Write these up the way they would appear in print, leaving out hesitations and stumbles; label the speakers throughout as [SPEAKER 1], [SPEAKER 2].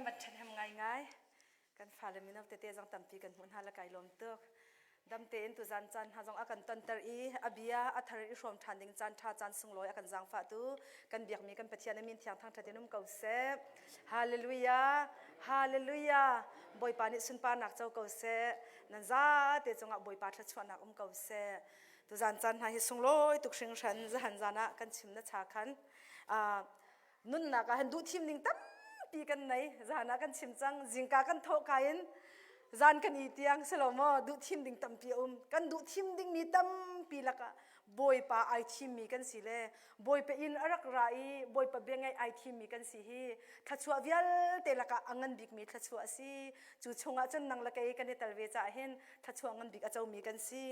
[SPEAKER 1] Kan van ṭhahnem ngaingai. Kan fale mino tete zong tampi kan hmuh hna la kai lawm tuk. Dam tein tuzan caan hna zong a kan tonter i a bia a thar i hrawm ṭhan ding caan ṭha caan sunglawi a kan zaangfahtu kan biakmi kan Pathian a min thiang thangṭhat in um ko seh. Hallelujah! Hallelujah! Bawipa nih sunparnak co ko seh. Nan zate cungah Bawipa thluachuahnak um ko seh. Tuzan caan hna hi sunglawi tuk hringhran zahan zan ah kan chim na cha khan. Nunnak ah hin duhthim ding tampi kan nei. Zan ah kan chim cang. Zingka kan thawh ka in zan kan i tiang si lo maw duhthim ding tampi a um. Kan duhthim dingmi tampi lakah Bawipa ai thimmi kan si le Bawipa inn a rak ra i Bawipa bia ngaih ai thimmi kan si hi thluachuah vialte lakah a ngan bikmi thluachuah a si. Cu chungah cun nang le kei kan i tel ve caah hin thluachuah ngan bik a comi kan si.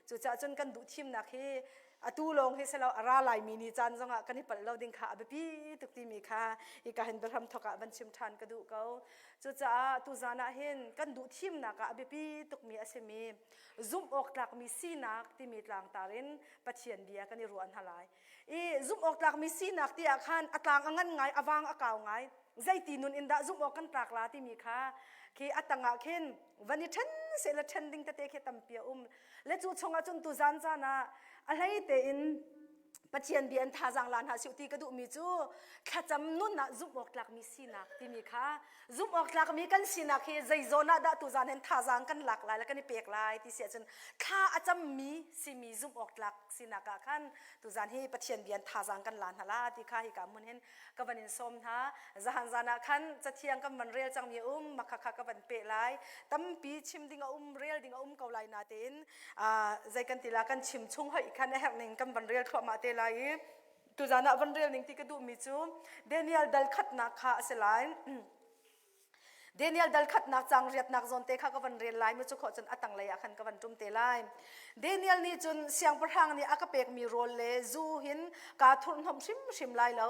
[SPEAKER 1] Cucaah cun kan duhthimnak hi atu lawng hi silo a ra laimi ni caan zongah kan i palh lo ding kha a biapi tuk timi kha hika hin biahram thawk ah van chim ṭhan ka duh ko. Cucaah tuzan ah hin kan duhthimnak ah a biapi tukmi a simi zumh awk tlakmi sinak timi tlangtar in Pathian bia kan i ruah hna lai. I zumh awk tlakmi sinak ti ah khan a tlang a ngan ngai, a vang a kau ngai. Zeiti nun in dah zumh awk kan tlak la timi kha khi a tangah khin van i ṭhen sehla ṭhen ding tete khi tampi a um. Le cu chungah cun tuzan caan ah a hlei tein Pathian bia in thazaang la hna sih ti ka duhmi cu thlacam nun ah zumh awk tlakmi sinak timi kha zumh awk tlakmi kan sinak hi zei zawn ah dah tuzan hin thazaang kan lak lai le kan i pek lai ti si ahcun thla a cammi simi zumh awk tlak sinak ah khan tuzan hi Pathian bia in thazaang kan la hna la ti kha hika hmun hin ka van in sawm hna. Zahan zan ah khan cathiang kan van rel cangmi a um makha kha ka van peh lai. Tampi chim ding a um rel ding a um ko lai natein zei kan ti la kan chim chung hoi khan a herh ning kan van rel thluahmah te lai i tuzan ah van rel ning ti ka duhmi cu Daniel dal khatnak kha a si lai. Daniel dal khatnak cang riatnak zawn te kha ka van rel lai mu cu khawh cun a tanglei ah khan ka van ṭum te lai. Daniel nih cun siangpahrang nih a ka pekmi rawl le zu hin kaa thurhhnawmh hrimhrim lai lo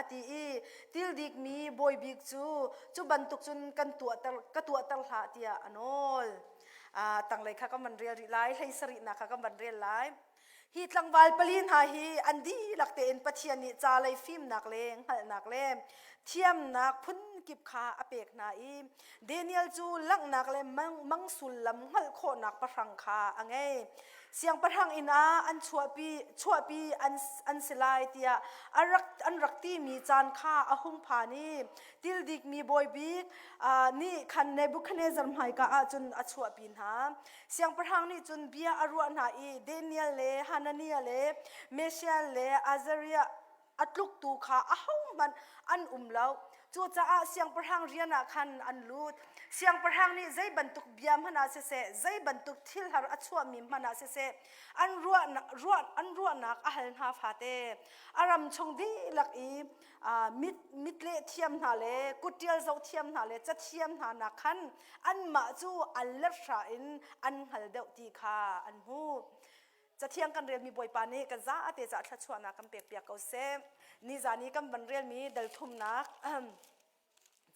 [SPEAKER 1] a ti i tildikmi bawi bik cu cu bantuk cun kan tuahter ka tuahter hlah tiah a nawl. Tanglei kha kan van rel rih lai, hlei sarihnak kha kan van rel lai. Hi tlangval pali hna hi an dihlak tein Pathian nih ca lei fimnak le hngalhnak le thiamnak phunkip kha a pek hna i Daniel cu langhnak le mang sullam hngalh khawhnak pahrang kha a ngei. Siangpahrang inn ah an chuahpi, chuahpi an, an si lai tiah a rak, an rak timi caan kha a hung phan i tildikmi bawi bik nih khan Nebuchadnezzar hmaika ah cun a chuahpi hna. Siangpahrang nih cun bia a ruah hna i Daniel le Hananiah le Mishael le Azariah a tluktu kha ahohmanh an um lo. Cucaah siangpahrang rian ah khan an lut. Siangpahrang nih zei bantuk bia hmanh ah siseh, zei bantuk thil har a chuahmi hmanh ah siseh, an ruahnak, ruah, an ruahnak a hal hna fate. A ram chung dihlak i mit mitleh thiam hna le kutṭial zoh thiam hna le cathiam hna nak khan anmah cu an lethra in an hngal deuh ti kha an hmuh. Cathiang kan relmi Bawipa nih kan zate caah thluachuahnak kan pekpiak ko seh. Nizan i kan van relmi dal thumnak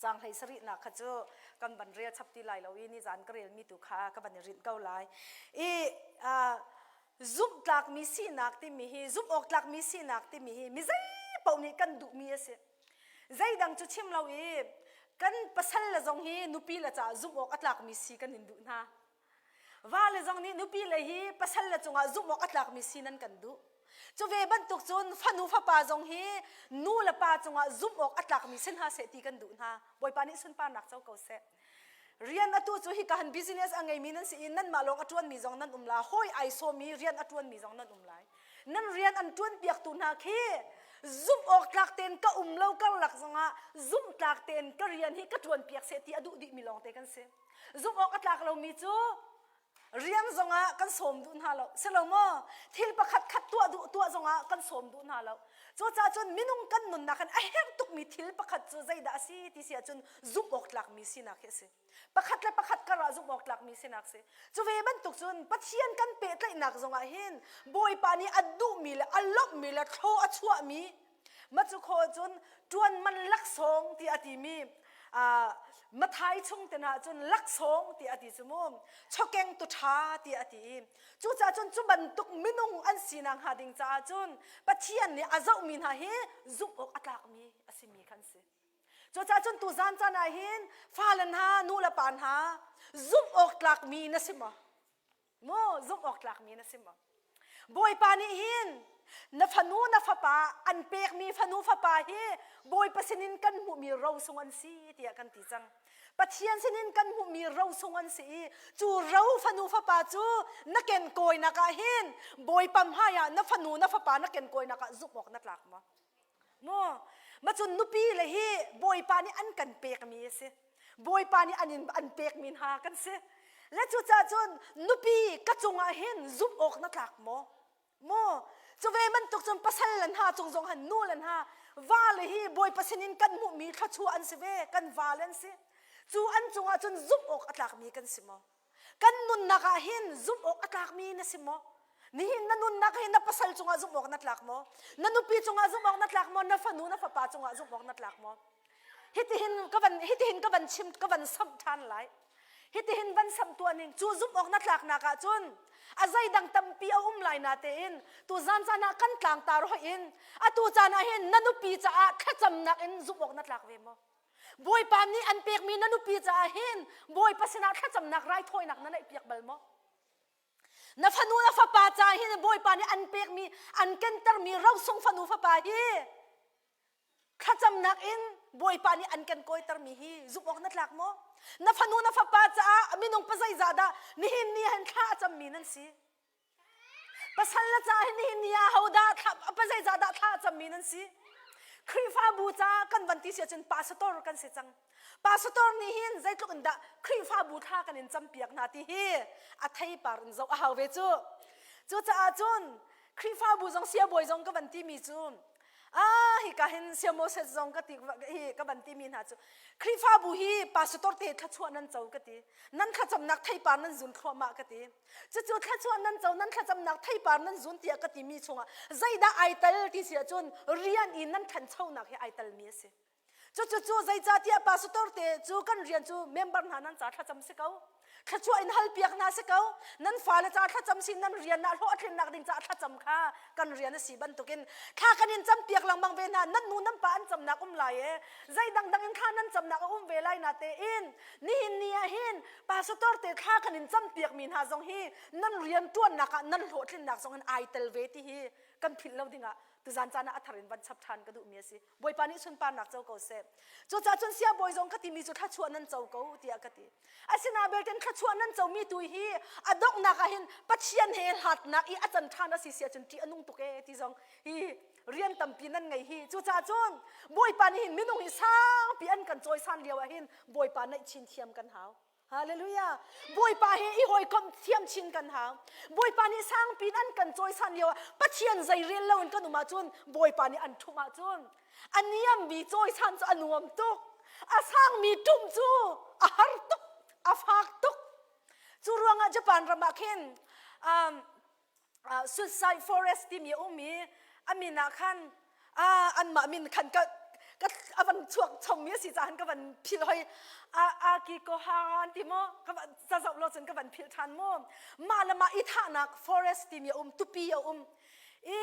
[SPEAKER 1] caang hlei sarihnak kha cu kan van rel chap ti lai lo i nizan ka relmi tu kha ka van i rinh ko lai. I zumhtlakmi sinak timi hi zumh awk tlakmi sinak timi hi mi zei paoh nih kan duhmi a si. Zeidang cu chim lo i kan pasal le zong hi nupi le caah zumh awk a tlakmi si kan in duh hna. Va le zong nih nupi le hi pasal le cungah zumh awk a tlakmi si nan kan duh. Cu ve bantuk cun fanu fapa zong hi nu le pa cungah zumh awk a tlakmi si hna seh ti kan duh hna. Bawipa nih sunparnak co ko seh. Rian atu cu hika han business a ngeimi nan si i nanmah lawng a ṭuanmi zong nan um la, hawi ai sawmi rian a ṭuanmi zong nan um lai. Nan rian an ṭuanpiaktu hna khi zumh awk tlak tein ka um lo karlak zongah zumh tlak tein ka rian hi ka ṭuanpiak seh ti a duh dihmi lawngte kan si. Zumh awk a tlak lomi cu rian zongah kan sawm duh hna lo si lo maw thil pakhat khat tuah duh tuah zongah kan sawm duh hna lo cucaah cun minung kan nunnak in a herh tukmi thil pakhat cu zeidah a si ti si ahcun zumh awk tlakmi sinak hi a si pakhat le pakhat kar ah zumh awk tlakmi sinak si cu ve bantuk cun Pathian kan pehtlaihnak zongah hin Bawipa nih a duhmi le a lawmhmi le thlaw a chuahmi Macu kho cun ṭuan man laksawng ti a timi Mathai chung te hna cun laksawng ti a ti cu mu chokeng tu ṭha ti a ti i cucaah cun cu bantuk minung an sinak hnga ding caah cun Pathian nih a zohmi hna hi zumh awk a tlakmi a simi kha an si. Cucaah cun tuzan caan ah hin fale hna nu le pa hna zumh awk tlakmi na si maw? Mu zumh awk tlakmi na si maw? Bawipa nih hin na fanu na fapa an pekmi fanu fapa hi Bawipa sinin kan hmuhmi rosung an si tiah kan ti cang. Pathian sinin kan hmuhmi rosung an si i cu ro fanu fapa cu na kenkawinak ah hin Bawipa hmaiah na fanu na fapa na kenkawinak ah zumh awk na tlak maw? Mu macun nupi le hi Bawipa nih an kan pekmi a si. Bawipa nih an in an pekmi hna kan si. Le cucaah cun nupi ka cungah hin zumh awk na tlak maw? Mu cu ve bantuk cun pasal le hna cung zong han nu le hna va le hi Bawipa sinin kan hmuhmi thluachuah an si ve kan va le an si. Cu an cungah cun zumh awk a tlakmi kan si maw? Kan nunnak ah hin zumh awk a tlakmi na si maw? Nihin na nunnak hi na pasal cungah zumh awk na tlak maw? Na nupi cungah zumh awk na tlak maw? Na fanu na fapa cungah zumh awk na tlak maw? Hitihin ka van hitihin ka van chim ka van samh ṭhan lai. Hitihin van samh tuah ning cu zumh awk na tlaknak ah cun a zeidang tampi a um lai na tein tu zan caan ah kan tlangtar hoih in atu caan ah hin na nupi caah thlacamnak in zumh awk na tlak ve maw? Bawipa nih an pekmi na nupi caah hin Bawipa sinah thlacamnak raithawinak na neihpiak bal maw? Na fanu na fapa caah hin Bawipa nih an pekmi an kentermi rosung fanu fapa hi thlacamnak in Bawipa nih an kan kawitermi hi zumh awk na tlak maw? Na fanu na fapa caah minung pazeizah dah nihin ni hin thla a cammi nan si? Pasal na caah hin nihin ni ah hodah pazeizah dah thla a cammi nan si? Khrihfabu caah kan van ti si ahcun pastor kan si cang. Pastor nih hin zeitluk in dah Khrihfabu thla kan in campiak hna ti hi a theipar in zoh a hau ve cu. Cucaah cun Khrihfabu zong siabawi zong ka van timi cu ah hika hin sia Moses zong ka ti hi ka van timi hna cu Khrihfabu hi pastor te thluachuah nan co ka ti. Nan thlacamnak theipar nan zun thluahmah ka ti. Cucu thluachuah nan co nan thlacamnak theipar nan zun tiah ka timi chungah zeidah ai tel ti si ahcun rian in nan ṭhanchonak hi ai telmi a si. Cucu zeicahtiah pastor te cu kan rian cu member hna nan ca thlacam si ko. Thluachuah in halpiak hna si ko. Nan fale ca thlacam si nan rian ah hlawhtlinnak ding caah thlacam kha kan rian a si bantukin thla kan in campiak lengmang ve hna. Nan nu nan pa an camnak um lai e. Zei dangdang in thla nan camnak a um ve lai na tein nihin ni ah hin pastor te thla kan in campiak mi hna zong hi nan rian ṭuannak ah nan hlawhtlinnak zong in ai tel ve ti hi kan philh lo dingah tuzan caan ah a thar in van chap ṭhan ka duhmi a si. Bawipa nih sunparnak co ko seh. Cucaah cun siabawi zong ka timi cu thluachuah nan co ko tiah ka ti. Asinain belte thluachuah nan comi tu hi a donghnak ah hin Pathian he hlatnak i a can ṭhan a si si ahcun ṭih a nung tuk ee ti zong hi rian tampi nan ngei hi. Cucaah cun Bawipa nih hin minung hi sangpi an kan cawisan lio ah hin Bawipa naih chin thiam kan hau. Hallelujah. Bawipa he i hawikomh thiam chin kan hau. Bawipa nih sangpi in an kan cawisan lio ah Pathian zei rel lo in kan um ahcun Bawipa nih an ṭhumh ahcun a niammi cawisan cu a nuam tuk. A sangmi ṭumh cu a har tuk, a fak tuk. Cu ruangah Japan ram ah khin um, Suicide Forest timi a um i a min ah khan anmah min khan ka ka a van chuak chommi a si caah ka van philh hoi Akiko han ti maw ka van ca zoh lo cun ka van philh ṭhan mu mah le mah i thahnak forest timi a um tupi a um i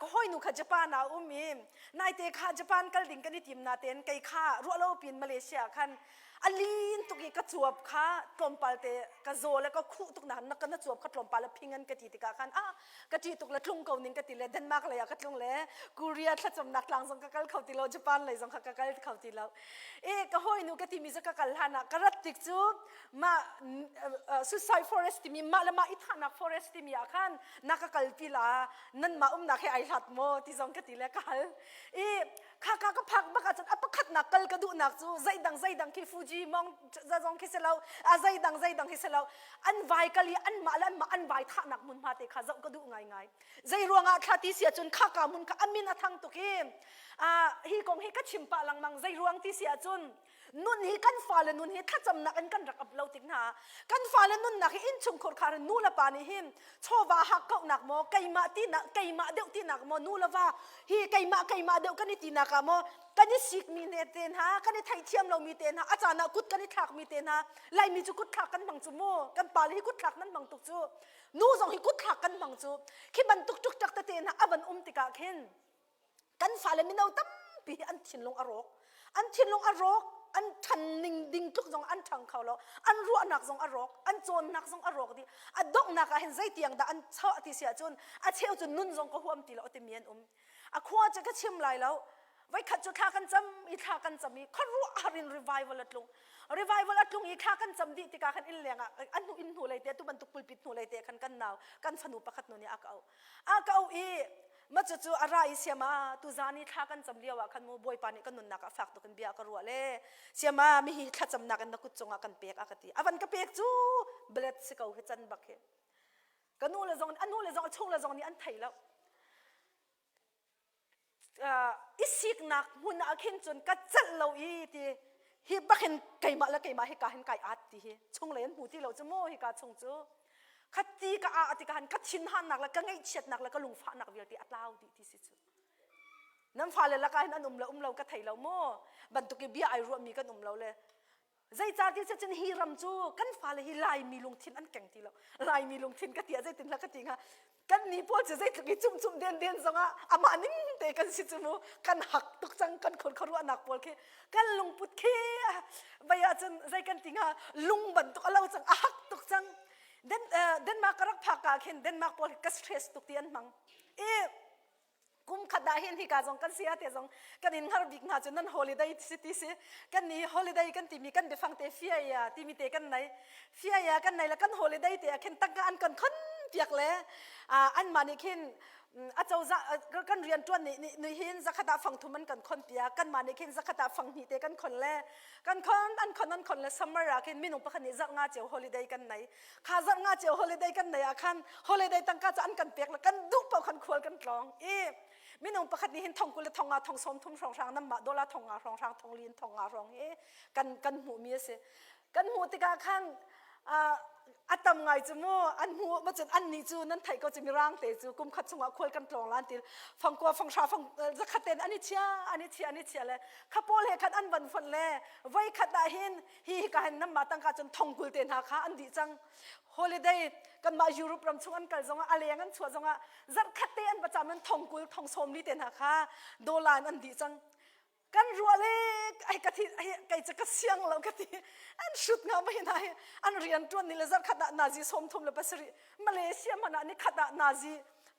[SPEAKER 1] ka hawinu kha Japan ah a um i naite kha Japan kal ding kan i tim natein kei kha ruah lo pin Malaysia khan a lin tuk i ka cuap kha tlawmpal te ka zaw le ka khuh tuk na ka na cuap kha tlawmpal a phing an ka ti tikah khan ah ka ṭih tuk le tlung ko ning ka ti le Denmark lei ah ka tlung le Korea thlacamnak tlang zong ka kal kho ti lo Japan lei zong kha ka kal kho ti lo e ka hawinu ka timi cu ka kal hlan ah ka rat tik cu mah suicide forest timi mah le mah i thahnak forest timi ah khan na ka kal pi la nan mah umnak he ai hlat maw ti zong ka ti le ka hal i Khaka ka phak bak ahcun a pakhatnak kal ka duhnak cu zeidang zeidang khi Fuji mong zong khi si lo a zeidang zeidang khi si lo an vai kal i anmah le anmah an vai thahnak hmunhma te kha zoh ka duh ngaingai zei ruangah thla ti si ahcun khaka hmun kha a min a thang tuk i hi kong hi ka chim pah lengmang zei ruang ti si ahcun nun hi kan fale nun hi thlacamnak in kan rak ap lo tik hna kan fale nunnak hi innchungkhur khar nu le pa nih hin chawva hakkauhnak maw keimah tinak keimah deuh tinak maw nu le va hi keimah keimah deuh kan i tinak ah maw kan i sikmi ne te hna kan i theihthiam lomi te hna a caan ah kut kan i thlakmi te hna laimi cu kut thlak kan hmang cu mu kan pa le hi kut thlak nan hmang tuk cu nu zong hi kut thlak kan hmang cu khi bantuk tuk tak te hna a van um tikah khin kan fale mino tampi hi an thinlung a rawk. An thinlung a rawk, an ṭhan ning ding tluk zong an ṭhang kho lo. An ruahnak zong a rawk, an cawnnak zong a rawk dih. A donghnak ah hin zeitiang dah an chuah ti si ahcun a cheu cu nun zong ka huam ti lo timi an um. A khua cu ka chim lai lo. Voikhat cu thla kan cam i thla kan cam i khuaruahhar in revival a tlung. Revival a tlung i thla kan cam dih tikah khan inn leng ah an hnu inn hnu lei te tu bantuk pulpit hnu lei te khan kan nau kan fanu pakhat nu nih a ka auh. A ka auh i ma cucu a ra i siama tuzan i thla kan cam lio ah khan mu Bawipa nih kan nunnak ah fak tuk in bia ka ruah le siama mi hi thlacamnak in na kut cungah kan pek a ka ti. A van ka pek cu blet si ko hi can bak hi. Ka nu le zong a nu le zong a chung le zong nih an thei lo. I siknak hmun ah khin cun ka celh lo i ti hi bakin keimah le keimah hika hin kai at ti hi chunglei an hmu ti lo cu mu hika chung cu khati ka a ti ka han ka thinhannak le ka ngaihchiatnak le ka lungfahnak vialte a tlau dih ti si cu nan fale lakah hin an um lo um lo ka thei lo mu bantuk i bia ai ruahmi kan um lo le Zeicahtiah cun hi ram cu kan fale hi Laimi lungthin an keng ti lo. Laimi lungthin ka ti ah zeitin ka ti hnga? Kan ni pawl cu zeitluk i cumcum den den zongah amah ning te kan si cu mu. Kan hak tuk cang kan khur khuaruahnak pawl khi kan lungput khi vei ahcun zei kan ti hnga lung bantuk a lo cang a hak tuk cang. Den, Denmark ka rak phak ah khin Denmark pawl ka stress tuk ti an hmang. I kum khat ah hin hika zong kan sia te zong kan in hngar bik hna cu nan holiday si ti si kan ni holiday kan timi kan biafang te fiaya timi te kan nei fiaya kan nei le kan holiday te ah khin tangka an kan khon piak le an mah nih khin a cozah kan rian tuan nih nih hin zakhat ah fang thum an kan khon piak kan mah nih khin zakhat ah fang hnih te kan khon le kan khon an khon an khon le summer ah khin minung pakhat nih zarh nga ceu holiday kan nei kha zarh nga cio holiday kan nei ah khan holiday tangka cu an kan pek le kan duh paoh khan khual kan tlawng i minung pakhat nih hin thong 20 le thong nga thong 30 hrawnghrang nam mah dollar thong nga hrawnghrang thong li in thong nga hrawng hi kan kan hmuh mi a si kan hmuh tikah khan a tam ngai cu mu an hmu ma cun an nih cu nan theih ko cu mirang te cu kum khat chungah khual kan tlawng lan ti fangkua fanghra fang zakhat ten an i chia an i chia an i chia le khapawl he khan an van fonh le voi khat ah hin hi hika hin nanmah tangka cun thongkul te hna kha an dih cang holiday kanmah Europe ram chung an kal zongah a leng an chuah zongah zarhkhat te an va cam in thongkul thong sawmli te hna kha dollar in an dih cang kan ruah le ai ka thi ai kai ca ka siang lo ka ti an hrut nga mai na hi an rian tuan ni le zarhkhat ah nazi 37 Malaysia man ah ni khat ah nazi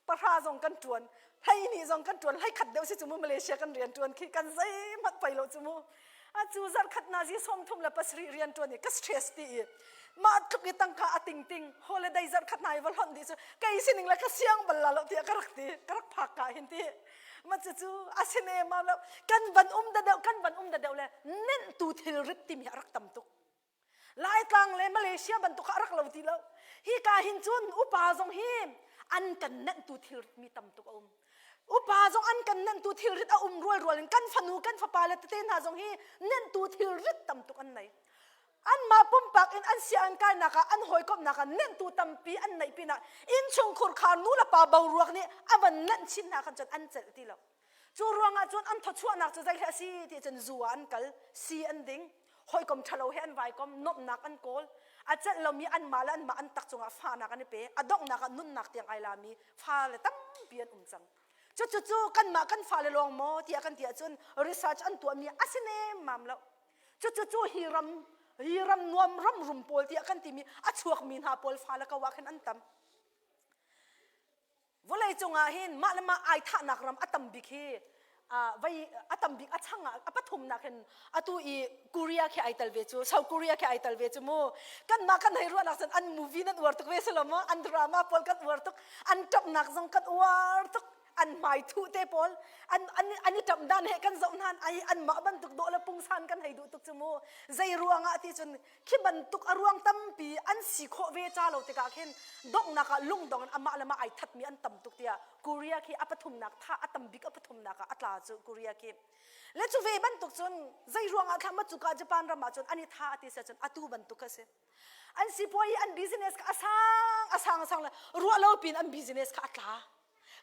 [SPEAKER 1] pahra zong kan tuan hlei ni zong kan tuan hlei khat deuh si cu mu Malaysia kan rian tuan khi kan zeihmanh pei lo cu mu a cu zarkhat nazi 37 rian tuan i ka stress ti i mah tluk i tangka a ting ting holiday zarkhat hna i va hlonh dih cu kei sining le ka siang bal la lo tiah ka rak ti ka rak phak ka hin ti ma cu cu a sine ma lo kan van um da deuh kan van um da deuh le nenh tu thilrit timi a rak tam tuk Laitlang le Malaysia bantuk kha a rak lo ti lo. Hika hin cun upa zong hi an kan nenhtu thilrit mi tam tuk a um. Upa zong an kan nenhtu thilrit a um rual rual in kan fanu kan fapa le tete hna zong hi nenhtu thilrit tam tuk an nei. Anmah pumpak in an sia an kainak ah an hawikomhnak ah nenhtu tampi an neih pinah innchungkhur khar nu le pa boruak nih a van nenh chin hna khan cun an celh ti lo. Cu ruangah cun an thawchuahnak cu zei a si ti cun zu ah an kal, si an ding, hawikom ṭhalo he an vaikom, nuamhnak an kawl. A celh lomi anmah le anmah an tak cungah fahnak an i pe. A donghnak ah nunnak tiang ai lami fale tampi an um cang. Cucu cu kanmah kan fale lawng maw tiah kan ti ahcun research an tuahmi a si nemmam lo. Cucu cu hi ram hi ram nuam ram rum pawl tiah kan timi a chuakmi hna pawl fale ko ah khin an tam. Vawleicung ah hin mah le mah ai thahnak ram a tam bik hi vei a tam bik a chang ah a pathumnak hin atu i Korea khi ai tel ve cu South Korea khi ai tel ve cu mu kanmah kan hei ruahnak cun an movie nan uar tuk ve si lo maw an drama pawl kan uar tuk an ṭapnak zong kan uar tuk an hmai thuh te pawl an an an i ṭap dan he kan zoh hnan ai anmah bantuk dawh le pungsan kan hei duh tuk cu mu zei ruangah ti cun khi bantuk a ruang tampi an si khawh ve ca lo tikah khin donghnak ah lungdong in amah le mah ai thatmi an tam tuk tiah Korea khi a pathumnak tha a tam bik a pathumnak ah a tla cu Korea khi le cu ve bantuk cun zei ruangah thla ma cuka Japan ram ah cun an i tha a ti se cun atu bantuk a si an sipuai an business kha a sang a sang a sang le ruah lo pin an business kha a tla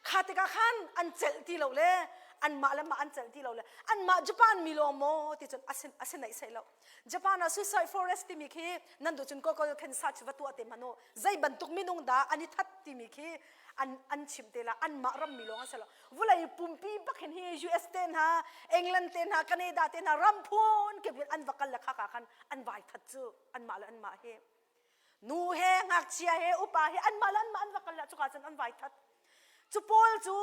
[SPEAKER 1] kha tikah khan an celh ti lo le Anmah le mah an celh ti lo le anmah Japan mi lawng maw ti cun a si naih lo. Japan ah suicide forest timi khi nan duh cun Google khin search va tuah te hmanh u. Zei bantuk minung dah an i that timi khi an an chim te la anmah ram mi lawng an si lo. Vulei pumpi bak hin hi US te hna, England te hna, Canada te hna ram phun kip in an va kal le khaka khan an vai that cu anmah le anmah hi. Nu he ngakchia he upa he anmah le anmah an va kal le cuka cun an vai that. Cu pawl cu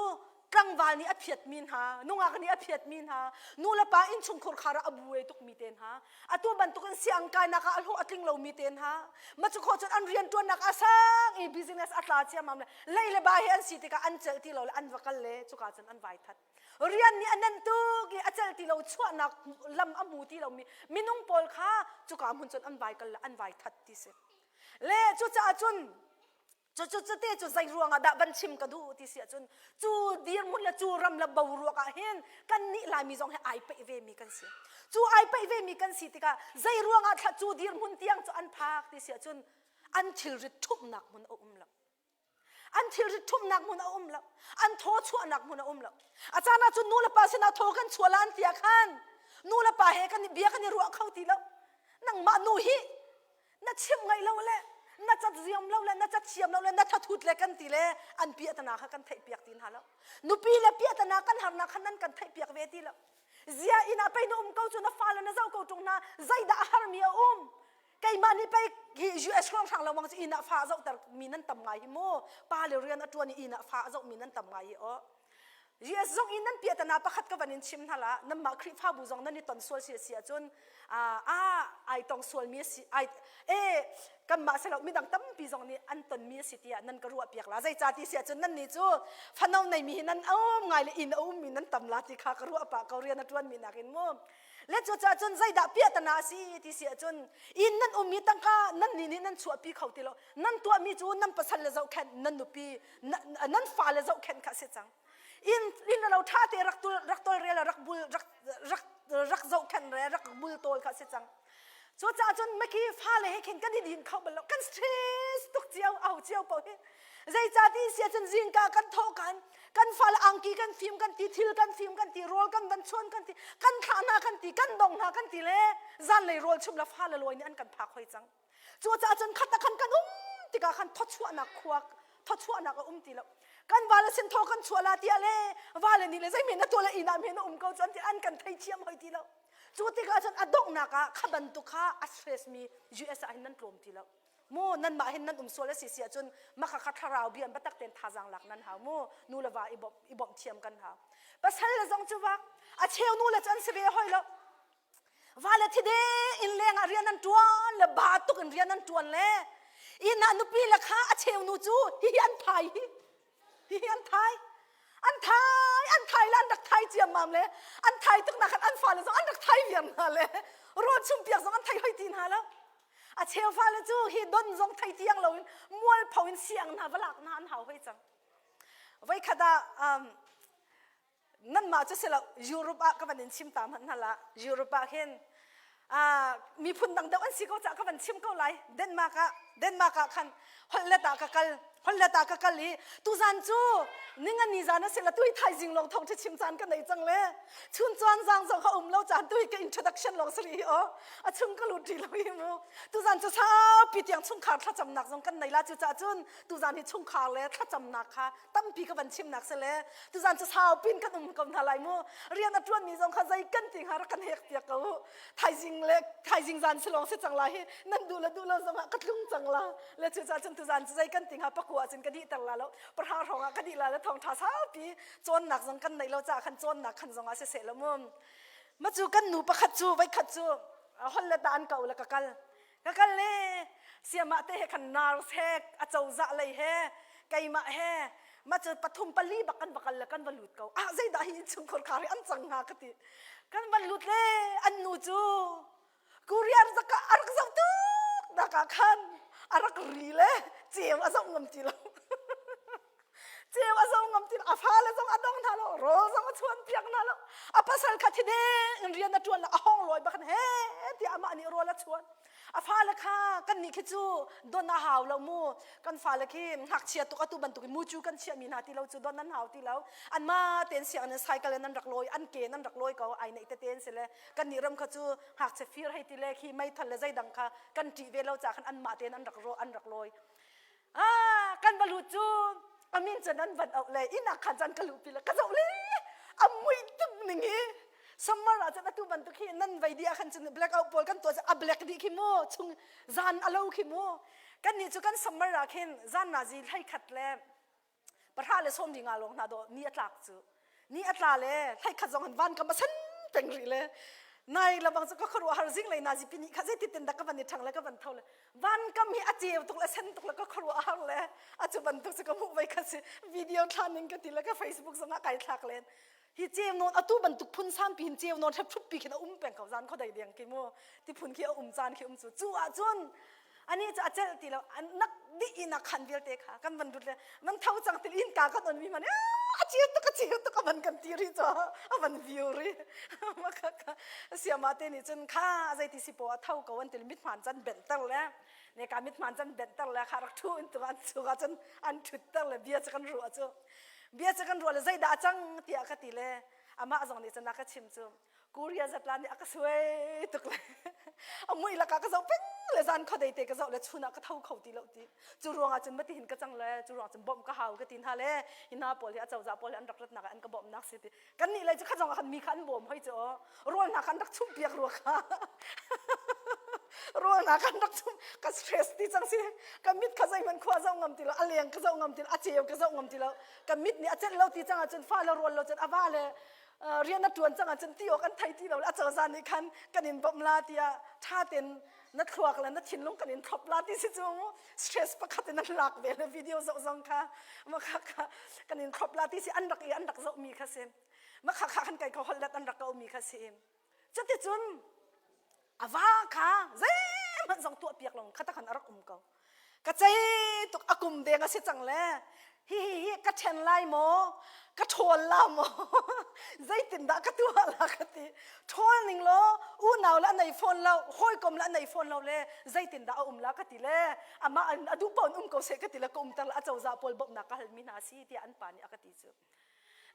[SPEAKER 1] tlangval nih a phiatmi hna, nungak nih a phiatmi hna, nu le pa innchungkhur khar ah a buai tukmi te hna, atu bantukin siang kainak ah a hlawh a tling lomi te hna, ma cu khawh cun an rianṭuannak a sang i business a tla ciammam le lei le ba he an si tikah an celh ti lo le an va kal le cuka cun an vai that. Rian nih a nenh tuk i a celh ti lo chuahnak lam a hmu ti lomi minung pawl kha cuka hmun cun an vai kal le an vai that ti si. Le cucaah cun Cucu cute cu zei ruangah dah van chim ka duh ti si ahcun cu dirhmun le cu ram le boruak ah hin kannih Laimi zong hi ai peih ve mi kan si. Cu ai peih ve mi kan si tikah zei ruangah thla cu dirhmun tiang cu an phak ti si ahcun an thilrit ṭhumhnak hmun a um lo. An thilrit ṭhumhnak hmun a um lo. An thaw chuahnak hmun a um lo. A caan ah cun nu le pa sinah thaw kan chuah la an ti ah khan nu le pa he kan bia kan i ruah kho ti lo. Nangmah nu hi na chimh ngaih lo le na cat ziam lo le na cat thiam lo le na thathut le kan ti le an piahtana kha kan theih piak ti hna lo nupi le piahtana kan harnak kha nan kan theih piak ve ti lo zia inn ah pei na um ko cu na fale na zoh ko ṭung hna zeidah a harmi a um keimah nih pei hi US hrawnghrang lo bang cu inn ah fa a zohter mi nan tam ngai hi mu pa le rian a ṭuan i inn ah fa a zoh mi nan tam ngai hi aw US zong in nan piahtana pakhat ka van in chim hna la nanmah Khrihfabu zong nan i ton sual si a si ahcun a ai tong sualmi a si ai e kanmah si lo midang tampi zong nih an tonmi a si tiah nan ka ruah piak la zeicah ti si ahcun nan nih cu fano neimi hi nan um ngai le inn a ummi nan tam la ti kha ka ruah pah ko rian a ṭuanmi nakin mu le cucaah cun zeidah piahtana a si ti si ahcun inn nan ummi tangka nan nih nih nan chuahpi kho ti lo nan tuahmi cu nan pasal le zohkhenh nan nupi nan fale zohkhenh kha a si cang inn inn lo ṭha te rak tul rak tolrel rak bul rak rak rak zohkhenh re rak bul tawl kha a si cang cucaah cun maki fale he khin kan i din kho bal lo kan stress tuk cio au cio ko hi zeicah ti sia cun zingka kan thawh kan kan fale angki kan fim kan ti thil kan fim kan ti rawl kan van chuan kan ti kan thlah hna kan ti kan dong hna kan ti le zanlei rawl chum la fale lawi nih an kan phak hoi cang Cucaah cun khat ah khan kan um tikah khan thawchuahnak khua thawchuahnak a um ti lo. Kan vale sin thaw kan chuah la tiah le vale nih le zeimen na tuah le inn ah men na um ko cu an ti an kan thei thiam hoi ti lo. Cu tikah cun a donghnak ah kha bantuk kha a stress mi US ah hin nan tlawm ti lo. Mu nanmah hin nan um sual a si si ahcun maka kha thlarau bia biatak tein thazaang lak nan hau mu nu le va i bawmh i bawmh thiam kan hau. Pasal le zong cu vak a cheu nu le cu an si ve hoi lo. Vale thide inn leng ah rian an ṭuan le ba tuk in rian an ṭuan le inn ah nupi le kha a cheu nu cu hihi an thai hi hihi an thai an thai an thai le an rak thai ciammam le an thai tuk nak khan an fale zong an rak thai viar hna le rawl chum piak zong an thei hoi ti hna lo a cheu fale cu hi don zong thei tiang loin mualpho in siang hna va lak hna an hau hoi cang voikhat ah um, nanmah cu si lo Europe ah ka van in chim ta hmanh hna la Europe ah khin miphun dang deuh an si ko caah ka van chim ko lai Denmark ah Denmark ah khan holhlet ah ka kal holhlet ah ka kal i tuzan cu ningani zan a si la tui thaizing lawng thawng chim caan ka nei cang le chun chuan zang zong ka um lo caan tui ka introduction lawng sari hi o a chung ka lut rih lo hi mu tuzan cu saupi tiang chungkhar thlacamnak zong kan nei la cu caah cun tuzan hi chungkhar le thlacamnak kha tampi ka van chimnak si le tuzan cu saupin kan um ko hna lai mu rian a ṭuanmi zong kha zei kan ti hnga rak kan hek piak ko thaizing le thaizing zan si lawng si cang la hi nan duh le duh lo zong ah ka tlung cang la le cu cun tuzan cu zei kan ti hnga pakua cun ka dih ter la lo pahra hrawng ah ka dih la le thawngṭha saupi cawnnak zong kan neih lo caah khan cawnnak khan zong ah siseh lo mu ma cu kan nu pakhat cu voikhat cu hol le ta an ko le ka kal Ka kal le siamah te he khan nurse he a cozah lei he keimah he ma cu pathum pali bak kan va kal le kan va lut ko ah zeidah hi innchungkhar khar hi an cang hnga ka ti kan van lut le an nu cu courier zaka a rak zoh tuk nak ah khan a rak ri le ceu a zoh ngam ti lo. Ceu a zo ngam ti lo, a fale zong a dong hna lo, rawl zong a chuan piak hna lo. A pasal kha thi deng in rian a ṭuan lo, a hong lawi bak he tiah amah nih rawl a chuan. A fale kha kan nih khi cu don a hau lo mu. Kan fale khi ngakchia tuk atu bantuk in mucu kan chiahmi hna ti lo cu don an hau ti lo. Anmah tein sianginn in cycle in an rak lawi, an ke in an rak lawi ko, ai neih tete an si le kan nih ram kha cu ngakchia fir hei ti le khi meithal le zeidang kha kan ṭih ve lo caah khan anmah tein an rak an rak lawi. Ah, kan va lut cu a min cun an van auh le inn ah khan cun ka luhpi le ka zoh le a mui tuk ning hi summer ah cun atu bantuk hi nan vei dih ah khan cun black out pawl kan tuah a black dih khi mu chung zan a lo khi mu kan nih cu kan summer ah khin zan nazi hlei khat le pahra le sawm nga lawng hna dawh ni a tlak cu ni a tla le hlei khat zong han van kam a sen peng rih le nai labang cu ka khuaruah har zing lei nazi pini kha zei tin dah ka van i ṭhang le ka van tho le van kam hi a ceu tuk le sen tuk le ka khuaruah har le a cu bantuk cu ka hmuh vai kha si video thla ning ka ti le ka facebook zong ah kai thlak len hi ceu nawn atu bantuk phun sampi hin ceu nawn hrep pi khin a um peng ko zan khodei deng ki mu ti phun khi a um caan khi um cu cu ah cun ani cu a celh ti lo nak dih in a khan vialte kha kan van rut le man tho cang til in ka kan on mi man a ceu tuk a ceu tuk a van kan ti ri cho a van view ri ma kha kha siama te nih cun kha zeiti si po a tho ko an til mit hman chan bent ter le ne ka mit hman chan bent ter le kha rak thu in tu an chu ka cun an thut ter le bia cu kan ruah cu bia cu kan ruah le zeidah a cang tiah ka ti le amah zong nih cun a ka chim cu Korea zatla nih a ka suai tuk le a mui lakah ka zoh peng le zan khuadei te ka zoh le chun ah ka tho kho ti lo ti cu ruangah cun mati hin ka cang le cu ruang cun bawmh ka hau ka ti hna le hi hna pawl hi a cozah pawl hi an rak ratnak ah an ka bawmhnak si ti kan nih lei cu kha zong ah khan mi kha an bawm hoi cu rawl hna kha an rak chumh piak rua kha rawl hna kha an rak chumh ka stress ti cang si ka mit kha zeihmanh khua zoh ngam ti lo a leng ka zoh ngam ti lo a ceu ka zoh ngam ti lo ka mit nih a celh lo ti cang ahcun fa le rawl lo cun a va le rian a ṭuan cang ahcun ti awk an thei ti lo a cozah nih khan kan in bawmh la tiah ṭha tein na thluak le na thinlung kan in thlop la ti si cu stress pakhat in an lak ve le video zoh zong kha ma kha kha kan in thlop la ti si an rak i an rak zoh mi kha si ma kha kha kan kai ko holh let an rak ko mi kha si cuticun a va kha zeihmanh zong tuah piak lo kha takhan a rak um ko ka cei tuk a kum deng a si cang le hi hi hi ka ṭhen lai maw ka ṭhawl la maw zeitindah ka tuah la ka ti ṭhawl ning law unau le a nei fawn lo hawikom le a nei fawn lo le zeitindah a um la ka ti le amah a duh paoh in um ko seh ka ti le ka umter le a cozah pawl bawmhnak ka halmi hna si tiah an pa nih a ka ti cu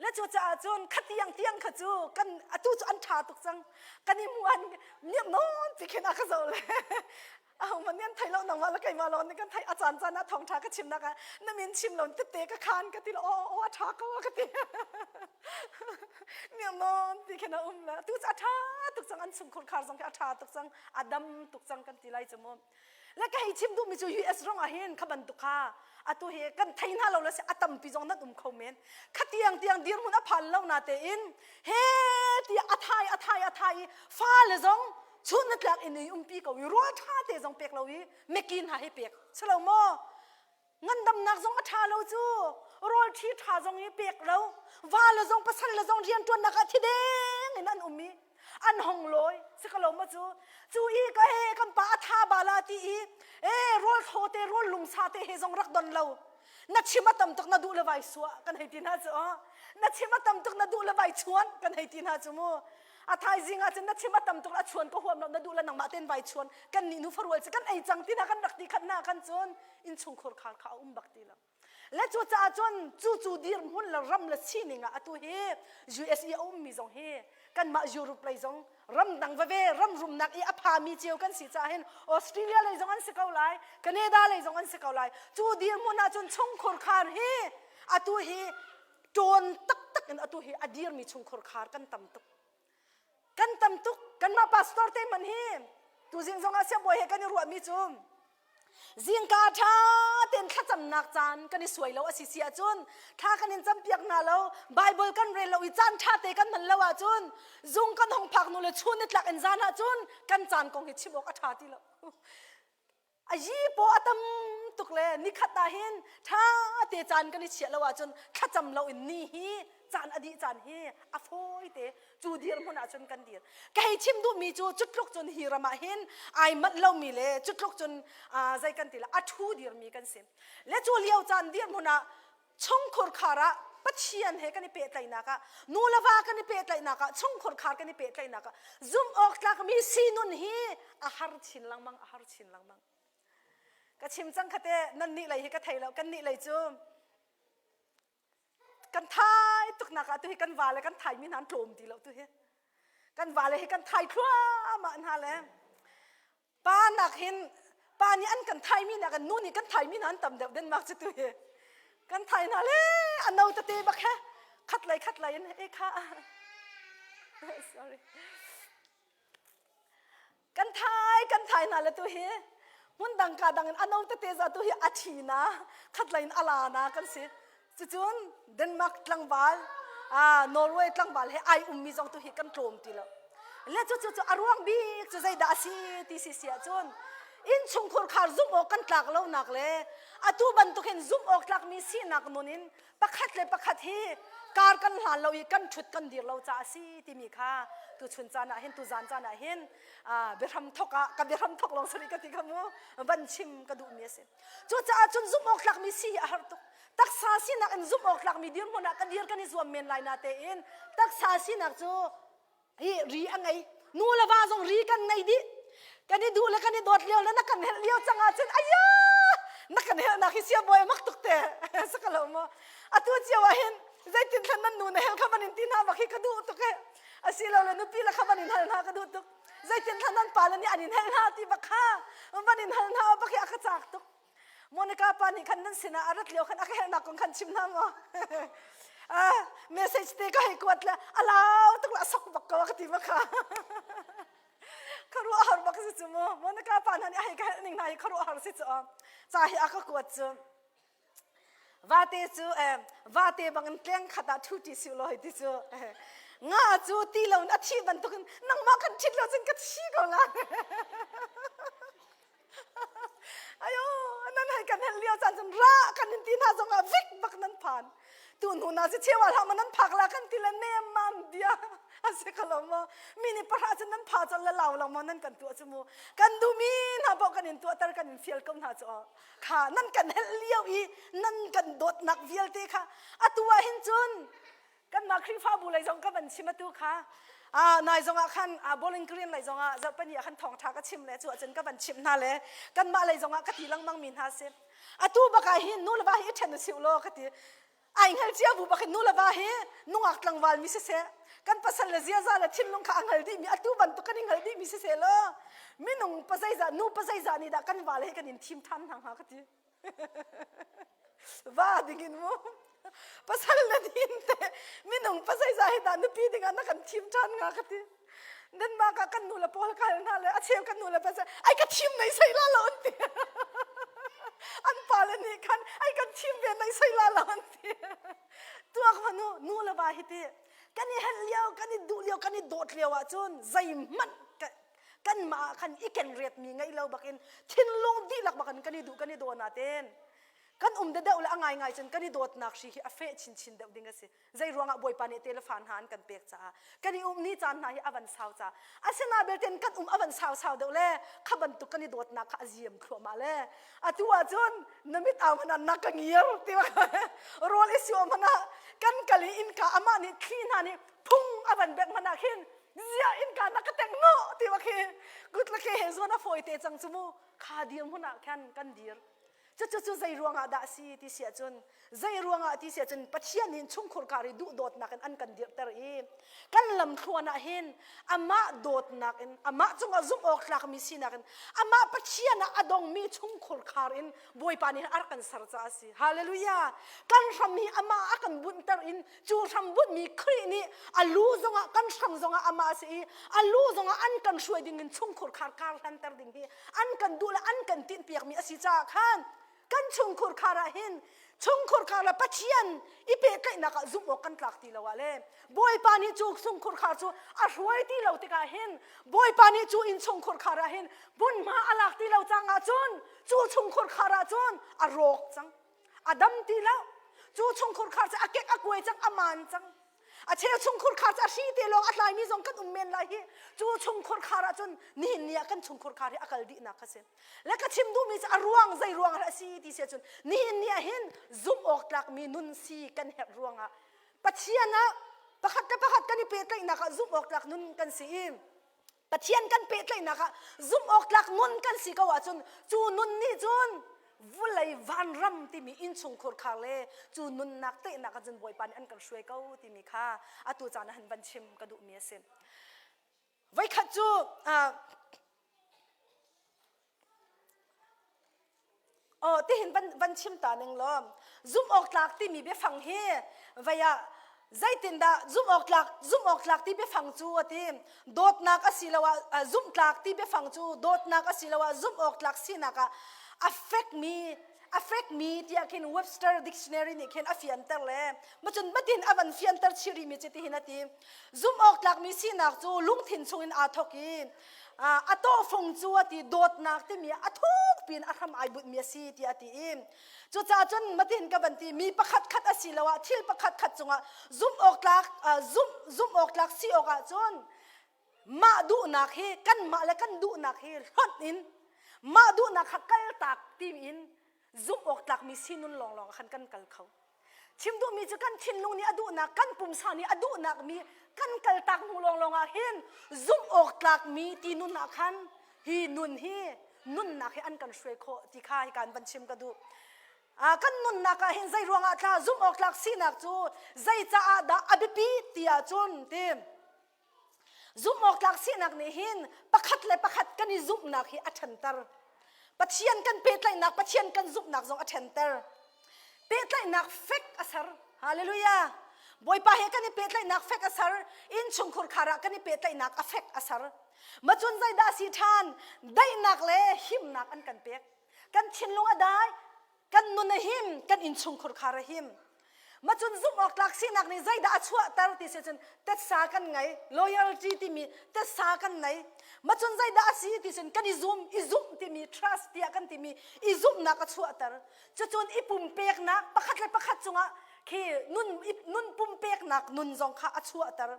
[SPEAKER 1] Le cucaah cun khatiang tiang kha cu kan atu cu an ṭha tuk cang. Kan i hmuh an niam nawn ti khin a ka zoh le ahohmanh nih an thei lo nangmah le keimah lawng nih kan theih a caan caan ah thawngṭha ka chimnak ah na min chim lo tette ka khan ka ti lo aw aw a ṭha ko a ka ti niam nawn ti khin a um le tu cu a ṭha tuk cang an chungkhur khar zong khi a ṭha tuk cang a dam tuk cang kan ti lai cu mu Le ka hei chim duhmi cu US rong ah hin kha bantuk kha atu hi kan thei hna lo le si a tampi zong nan um kho men kha tiang tiang dirhmun a phan lo na tein he tiah a thai a thai a thai i fale zong chun na tlak in i umpi ko i rawl ṭha te zong pek lo i mekin hna hi pek si lo maw ngandamnak zong a ṭha lo cu rawl ṭhi ṭha zong i pek lo va le zong pasal le zong rianṭuannak ah thi deng in an um i an hong lawi si ka lo ma cu cu i ka he kan pa a tha bala ti i e rawl thaw te rawl lungsa te he zong rak don lo na chim a tam tuk na duh le vai suah kan hei ti hna cu na chim a tam tuk na duh le vai chuan kan hei ti hna cu mu a thaizing ah cun na chim a tam tuk a chuan ka huam lo na duh le nangmah ten vai chuan kan nih nu farual cu kan ei cang ti na kan rak ti khat na kan cun innchungkhur khar kha a um bak ti lo le cu caah cun cu cu dirhmun le ram le sining ah atu hi US i a ummi zong hi kanmah Europe lei zong ramdang veve ram rumnak i a phami cio kan si caah hin Australia lei zong an si ko lai Canada lei zong an si ko lai cu dirhmun ah cun chungkhur khar hi atu hi ṭawn taktak in atu hi a dirmi chungkhur khar kan tam tuk kan tam tuk kanmah pastor te man hi tuzing zong ah siangbawi he kan i ruahmi cu zingka ṭha tein thlacamnak caan kan i suai lo a si si ahcun thla kan in campiak hna lo Bible kan rel lo i caan ṭha te kan hman lo ahcun zung kan hong phak hnu le chun ni tlak in zan ahcun kan caan kong hi chim awk a ṭha ti lo A yi paw a tam tuk le nikhat ah hin ṭha te caan kan i chiah lo ahcun thlacam lo in ni hi caan a dih caan hi a fawi te cu dirhmun ahcun kan dir. Ka hei chim duhmi cu cutluk cun hi ram ah hin ai manh lomi le cutluk cun zei kan ti la a ṭhu dirmi kan si. Le cu lio caan dirhmun ah. Chungkhur khar ah Pathian he kan i pehtlaihnak ah nu le va kan i pehtlaihnak ah chungkhur khar kan i pehtlaihnak ah zumh awk tlakmi sinun hi a har chin lengmang a har chin lengmang. Ka chim cang khate nan nih lei hi ka thei lo kan nih lei cu kan thai tuknak ah tu hi kan va le kan thai mi hna an tlawm ti lo tu hi kan va le hi kan thai thluahmah hna le pa nak hin pa nih an kan thai mi nak nu nih kan thai mi hna an tam deuh Denmark cu tu hi kan thai hna le a no tete bak he khat lei khat lei in e kha sorry Kan thai kan thai hna le tu hi hmun dang ka dang in ano tete za tu hi a thi na khat lei in a la na kan si. Cucun Denmark tlangval Norway tlangval he ai ummi zong tu hi kan tlawm ti lo. Le cu cu cu a ruang bik cu zeidah a si ti si si ahcun innchungkhur khar zumh awk kan tlak lonak le atu bantuk hin zumh awk tlakmi sinak nun in pakhat le pakhat hi kar kan hlan lo i kan ṭhut kan dir lo caah a si timi kha tuchun caan ah hin tuzan caan ah hin biahram thok ah ka biahram thok lawng sari ka ti kha mu van chim ka duhmi a si cucaah cun zumh awk tlakmi si hi a har tuk taksa sinak in zumh awk tlakmi dirhmun ah ka dir kan i zuam men lai na tein taksa sinak cu hi ri a ngei nu le va zong ri kan ngei dih kan i duh le kan i dawt lio le na kan helh lio cang ahcun aya na kan helhnak hi sia bawi mak tuk te saka lo maw atu cio ah hin zeitin thlan nan nu na hel kha van in ti hna bak hi ka duh tuk e asilo le nupi le kha van in hal hna ka duh tuk zeitin thlan nan pa le nih an in helh hna ti bak kha van in hal hna bak hi a ka cak tuk Monica pa nih khan nan sinah a rat lio khan a ka helhnak kong khan chim hna maw? message te ka hei kuat le a lau tuk la sok bak ko ka ti ma kha. Kharuah har bak si cu mu. Monica pa hna nih a hei ka helh ning hna hi kharuah har si cu. Ca hi a ka kuat cu. Vate cu vate bangin tleng khat ah ṭhu ṭi siu law hei ti cu. Nga cu ti lo in a thi bantukin nangmah kan ṭhit lo cun ka thi ko la. Ayo, nan hei kan hel lio caan cun ra kan in ti hna zong ah vik bak nan phan. Tu hnu na si chewa hlah ma nan phak la kan ti le nem mam bia a si ka lo maw mi nih pahra cun nan pha col le lau lo maw nan kan tuah cu mu kan duhmi hna paoh kan in tuahter kan in fial ko hna cu kha nan kan helh lio i nan kan dawtnak vialte kha atu ah hin cun kanmah Khrihfabu lei zong ka van chim atu kha nai zong ah khan Bowling Green lei zong ah zarhpini ah khan thawngtha ka chim le cu ahcun ka van chimh hna le kanmah lei zong ah ka ti lengmang mi hna si atu bak ah hin nu le va hi i ṭhen usih law ka ti ai hngal cia bu bak in nu le va hi nungak tlangval mi siseh kan pasal le ziaza le thinlung kha a hngal dih mi atu bantuk kan i hngal dih mi siseh law minung pazeizah nu pazeizah nih dah kan va le hi kan in thim ṭhan hna hnga ka ti Va dingin mu. Pasal na din te minung pasai hi dah nupi dingah na kan thim ṭhan nga ka ti. Denmark ah kan nu le pawl kal hna le a cheu kan nu le pasal ai ka thim nei sei la lo an ti. An pa le nih khan ai kan thim ve nei sei la lo an ti. Tuak manu nu le va hi ti kan i helh lio kan i duh lio kan i dawt lio ahcun zeihmanh kanmah ah khan i kenretmi ngeih lo bakin thinlung dihlak bakin kan i duh kan i daw natein kan um deuh le a ngaingai cun kan i dawtnak hri hi a feh chinchin deuh ding a si zei ruangah bawipa nih te le fa hna an kan pek caah kan i um ni caan hna hi a van sau caah asina belte kan um a van sau sau deuh le kha bantuk kan i dawtnak kha a ziam thluahmah le atu ahcun na mit au hmanh ah na ka ngir ti rawl i suah hmanh ah kan kal i innka amah nih thli hna nih phung a van bengh hmanh ah khin ziah innka na ka teng no ti wa khi kut le ke he zuan a fawi te cang cu mu kha dir hmun ah khan kan dir cucu cu zei ruangah dah si ti si ahcun zei ruangah ti si ahcun Pathian hin chungkhur kar i duhdawtnak in an kan dirhter i kan lamthluan ah hin amah dawtnak in amah cungah zumh awk tlakmi sinak in amah Pathian ah a dongmi chungkhur khar in Bawipa nih a rak kan ser caah a si hallelujah kan hram hi amah a kan bunhter in Cu hrambunhmi Khrih nih a lu zongah kan hram zongah amah a si i a lu zongah an kan hruai ding in chungkhur khar kar hlanter ding hi an kan duh le an kan tinhpiakmi a si caah khan kan chungkhur khar ah hin chungkhur khar le Pathian i pehtlaihnak ah zumh awk kan tlak ti lo ah le Bawipa nih cu chungkhur khar cu a hruai ti lo tikah hin Bawipa nih cu inn chungkhur khar ah hin hmunhma a lak ti lo cang ahcun cu chungkhur khar ah cun a rawk cang a dam ti lo cu chungkhur khar cu a kek a kuai cang a maan cang. A cheu chungkhur khar cu a hri te lawng a tlaimi zong kan um men lai hi. Cu chungkhur khar ahcun nihin ni ah kan chungkhur khar hi a kal dihnak kha si. Le ka chim duhmi cu a ruang zei ruang ah a si ti si ahcun nihin ni ah hin zumh awk tlakmi nun si kan herh ruangah Pathian ah pakhat le pakhat kan i pehtlaihnak ah zumh awk tlak nun kan si i Pathian kan pehtlaihnak ah zumh awk tlak nun kan si ko ahcun cu nun nih cun vulei vanram timi innchungkhur khar le cu nunnak tehnak ah cun Bawipa nih an kan hruai ko timi kha atu caan ah han van chim ka duhmi a si. Voikhat cu Oh, tihin van, van chim ta ning law zumh awk tlak timi biafang hi vei ah zeitindah zumh awk tlak zumh awk tlak ti biafang cu a ti dawtnak asiloah zumh tlak ti biafang cu dawtnak asiloah zumh awk tlak sinak ah a fekmi a fekmi tiah khin Webster dictionary nih khin a fianter le macun matin a van fianter chih rihmi cu tihin a ti zumh awk tlakmi sinak cu lungthin chungin aa thawk i a tawhfung cu a ti dawtnak timi a thuk piin a hram ai bunhmi a si tiah a ti i cucaah cun matin ka van ti mi pakhat khat asiloah thil pakhat khat cungah zumh awk tlak zumh zumh awk tlak si awk ahcun mah duhnak hi kanmah le kan duhnak hi hlonh in mah duhnak kha kaltak tiin zumh awk tlakmi sinun lawnglawng ah khan kan kal kho Chim duhmi cu kan thinlung nih a duhnak, kan pumsa nih a duhnak mi kan kaltak hnu lawnglawng ah hin zumh awk tlakmi ti nun ah khan hi nun hi nunnak hi an kan hruai khawh ti kha hi kan van chim ka duh. Kan nunnak ah hin zei ruangah thla zumh awk tlak sinak cu zei caah dah a biapi ti ahcun ti Zumhawktlak sinak nih hin pakhat le pakhat kan i zumhnak hi a ṭhanter. Pathian kan pehtlaihnak, Pathian kan zumhnak zong a ṭhanter. Pehtlaihnak fek a ser. Hallelujah. Bawipa he kan i pehtlaihnak fek a ser. Innchungkhur khar ah kan i pehtlaihnak a fek a ser. Macun zeidah a si ṭhan? Daihnak le himnak an kan pek. Kan thinlung a dai, kan nun a him kan innchungkhur khar a him macun zumh awk tlak sinak nih zeidah a chuahter ti si cun tetsa kan ngei loyalty timi tetsa kan nei macun zeidah a si ti cun kan i zum i zumh timi trust tiah kan timi i zumhnak a chuahter cucun i pumpeknak pakhat le pakhat cungah khi nun nun pumpeknak nun zong kha a chuahter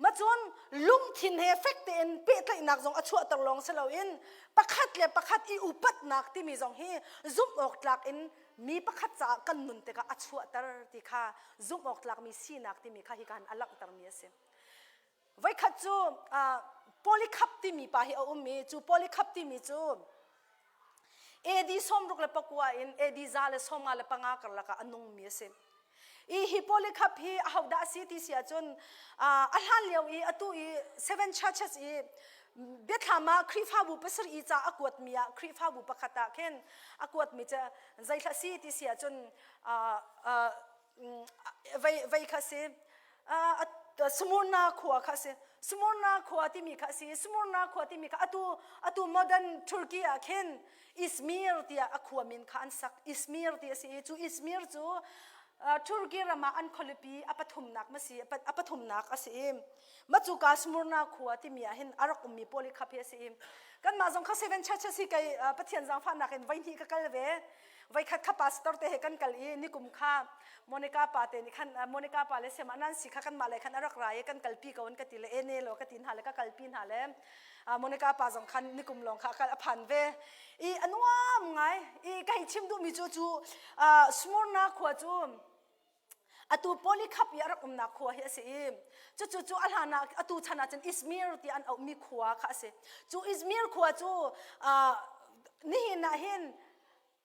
[SPEAKER 1] Macun lungthin he fek tein pehtlaihnak zong a chuahter lawng si loin pakhat le pakhat i upatnak timi zong hi zumh awk tlak in mi pakhat caah kan nun tikah a chuahter ti kha zumh awk tlakmi sinak timi kha hika hin a langhtermi a si. Voikhat cu Polycarp timi pa hi a um i cu Polycarp timi cu AD 69 in AD 155 karlak ah a nungmi a si. I hi Polycarp hi ahodah a si ti si ahcun a hlan lio i atu i Seven Churches i biathlam ah Khrihfabu pasarih i ca a kuatmi ah Khrihfabu pakhat ah khin a kuatmi cu zeithla si ti si ahcun vei vei kha si Smyrna khua kha si Smyrna khua timi kha si Smyrna khua timi kha atu atu modern Turkey ah khin Izmir tiah a khua min kha an sak Izmir ti a si i cu Izmir cu Turkey ram ah an khualipi a pathumnak ma si a pathumnak a si i macuka Smyrna khua timi ah hin a rak ummi pawl i khap hi a si i kanmah zong kha Seven Churches hi kei Pathian zaangfahnak in voihnih ka kal ve voikhat kha pastor te he kan kal i nikum kha Monica pa te nih khan Monica pa le siama Nancy kha kanmah le khan a rak ra i kan kalpi ko an ka ti le e ne lo ka ti hna le ka kalpi hna le Monica pa zong khan nikum lawng kha a phan ve i a nuam ngai i ka hei chim duhmi cu cu Smyrna khua cu atu Polycarp i a rak umnak khua hi a si i cucu cu a hlan ah atu chan ah cun Izmir ti an auhmi khua kha a si cu Izmir khua cu nihin ah hin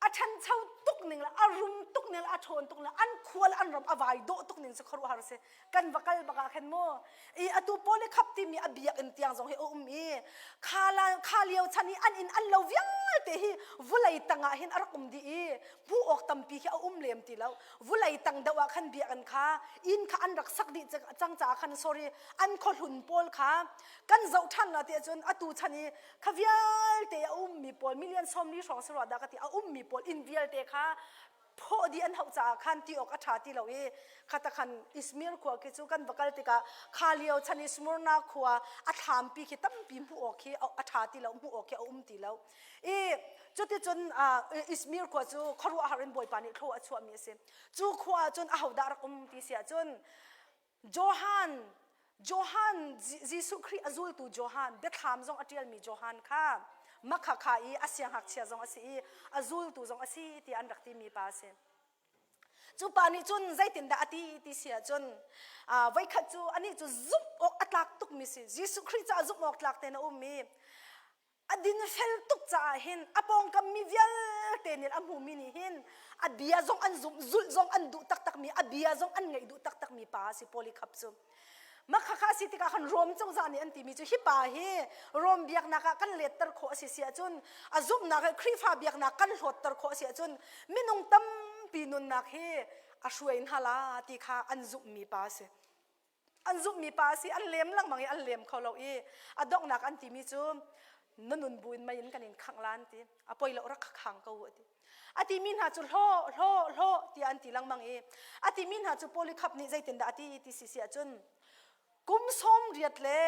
[SPEAKER 1] a ṭhancho tuk ning le a rum tuk ning le a ṭhawn tuk ning an khua le an ram a vai dawh tuk ning cu khuaruahhar a si kan va kal bak ah khan mu i atu Polycarp timi a biakinn tiang zong hi a um i kha la kha lio chan i an inn an lo vialte hi vulei tang ah hin a rak um dih i hmuh awk tampi khi a um lem ti lo vulei tang deuh ah khan biakinn kha inn kha an rak sak dih cang caah khan sorry an khuahlun pawl kha kan zoh ṭhan la ti ahcun atu chan i kha vialte a ummi pawl million 40 hrawng si rua dah ka ti a ummi pawl inn vialte kha phawh dih an hauh caah khan ti awk a ṭha ti lo i khata khan Izmir khua khi cu kan va kal tikah kha lio chan i Smyrna khua a thlampi khi tampi hmuh awk khi a ṭha ti lo hmuh awk khi a um ti lo i cuticun Izmir khua cu khuaruahhar in Bawipa nih thlua a chuahmi a si cu khua ah cun ahodah rak um ti si ahcun. Johan Johan Jesuh Khrih a zultu Johan biathlam zong a ṭialmi Johan kha makhakha i a siangngakchia zong a si i a zultu zong a si tiah an rak timi pa a si. Cu pa nih cun zeitindah a ti ti si ahcun voikhat cu anih cu zumh awk a tlak tukmi si Jesuh Khrih caah zumh awk tlak tein a um i a dinfel tuk caah hin a pawngkam mi vialte nih a hmumi nih hin a bia zong an zumh zulh zong an duh taktakmi a bia zong an ngaih duh taktakmi pa a si Polycarp cu Makhakha si tikah khan Rom cozah nih an timi cu hi pa hi Rom biaknak ah kan letter khawh a si si ahcun a zumhnak hi Khrihfa biaknak kan hlawtter khawh a si ahcun minung tampi nunnak hi a hruai hna la ti kha an zumhmi pa a si. An zumhmi pa a si an lem lengmang i an lem kho lo i a donghnak an timi cu na nun buin mei in kan in khangh la an ti a poi lo rak khang ko a ti. A timi hna cu hlaw hlaw hlaw tiah an ti lengmang i a timi hna cu Polycarp nih zeitindah a ti ti si si ahcun kum sawm riat le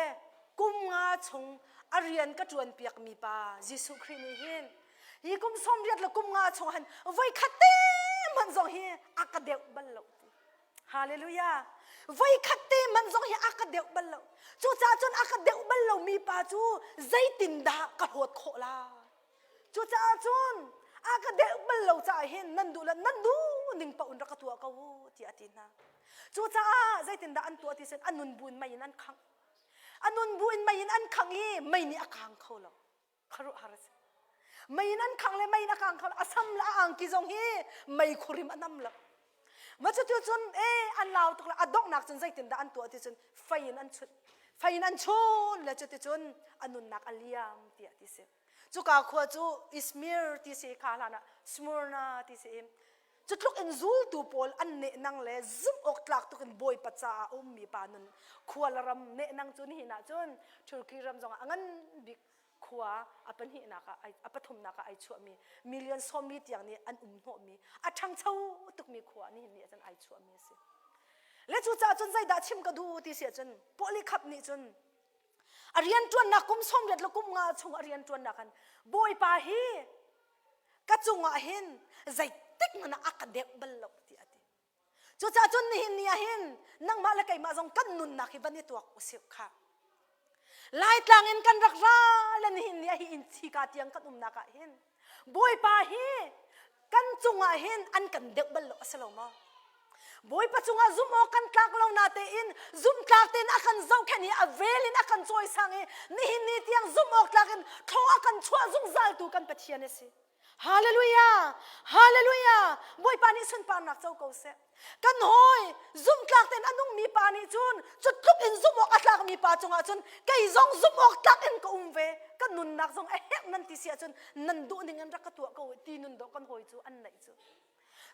[SPEAKER 1] kum nga chung a rian ka ṭuan piakmi pa Jesuh Khrih nih hin hi kum sawm riat le kum nga chung han voi khat te hmanh zong hi a ka deuh bal lo ti. Hallelujah. Voi khat te hmanh zong hi a ka deuh bal lo. Cucaah cun a ka deuh bal lomi pa cu zeitindah ka hlawt khawh lai? Cucaah cun a ka deuh bal lo caah hin nan duh le nan duh ning paoh in rak ka tuah ko u tiah a ti hna. Cucaah zeitindah an tuah ti sin a nun bu in mei in an khangh. A nun bu in mei in an khangh i mei nih a kang kho lo. Khuaruahhar a si. Mei in an khangh le mei in a kang kho lo. A sam le a angki zong hi mei khurim a nam lo. Ma cu cun e an lau tuk le a donghnak cun zeitindah an tuah ti cun fei in an chunh. Fei in an chun le cuticun a nunnak a liam tiah ti si. Cuka khua cu Izmir ti si kha hlan ah Smyrna ti si cu tluk in zultu pawl an nehnang le zumh awk tlak tuk in Bawipa caah a ummi pa nun khua le ram nehnang cu nihin ah cun Turkey ram zongah a ngan bik khua a pahnihnak ah a pathumnak ah ai chuahmi million sawmli tiang nih an um hnawhmi a ṭhangcho tukmi khua nihin ni ah cun ai chuahmi a si. Le cucaah cun zeidah chim ka duh ti si ahcun Polycarp nih cun A rianṭuannak kum sawmriat le kum nga chung a rianṭuannak han Bawipa hi ka cungah hin zeitik hmanh ah a ka deuh bal lo tiah a ti. Cucaah cun nihin ni ah hin nangmah le keimah zong kan nunnak hi van i tuak usih khah. Laitlang in kan rak ra le nihin ni ah hi inn chika tiang kan umnak ah hin Bawipa hi kan cungah hin an kan deuh bal lo a si lo maw? Bawipa cungah zumh awk kan tlak lo na tein zumhtlak tein a kan zohkhenh i a vel in a kan cawisang i nihin ni tiang zumh awk tlak in thlaw a kan chuah zungzaltu kan Pathian a si. Hallelujah! Hallelujah! Bawipa nih sunparnak co ko seh. Kan hawi zumhtlak tein a nungmi pa nih cun cu tluk in zumh awk a tlakmi pa cungah cun kei zong zumh awk tlak in ka um ve ka nunnak zong a herh nan ti si ahcun nan duh ning in rak ka tuah ko ti nun dawh kan hawi cu an neih cu.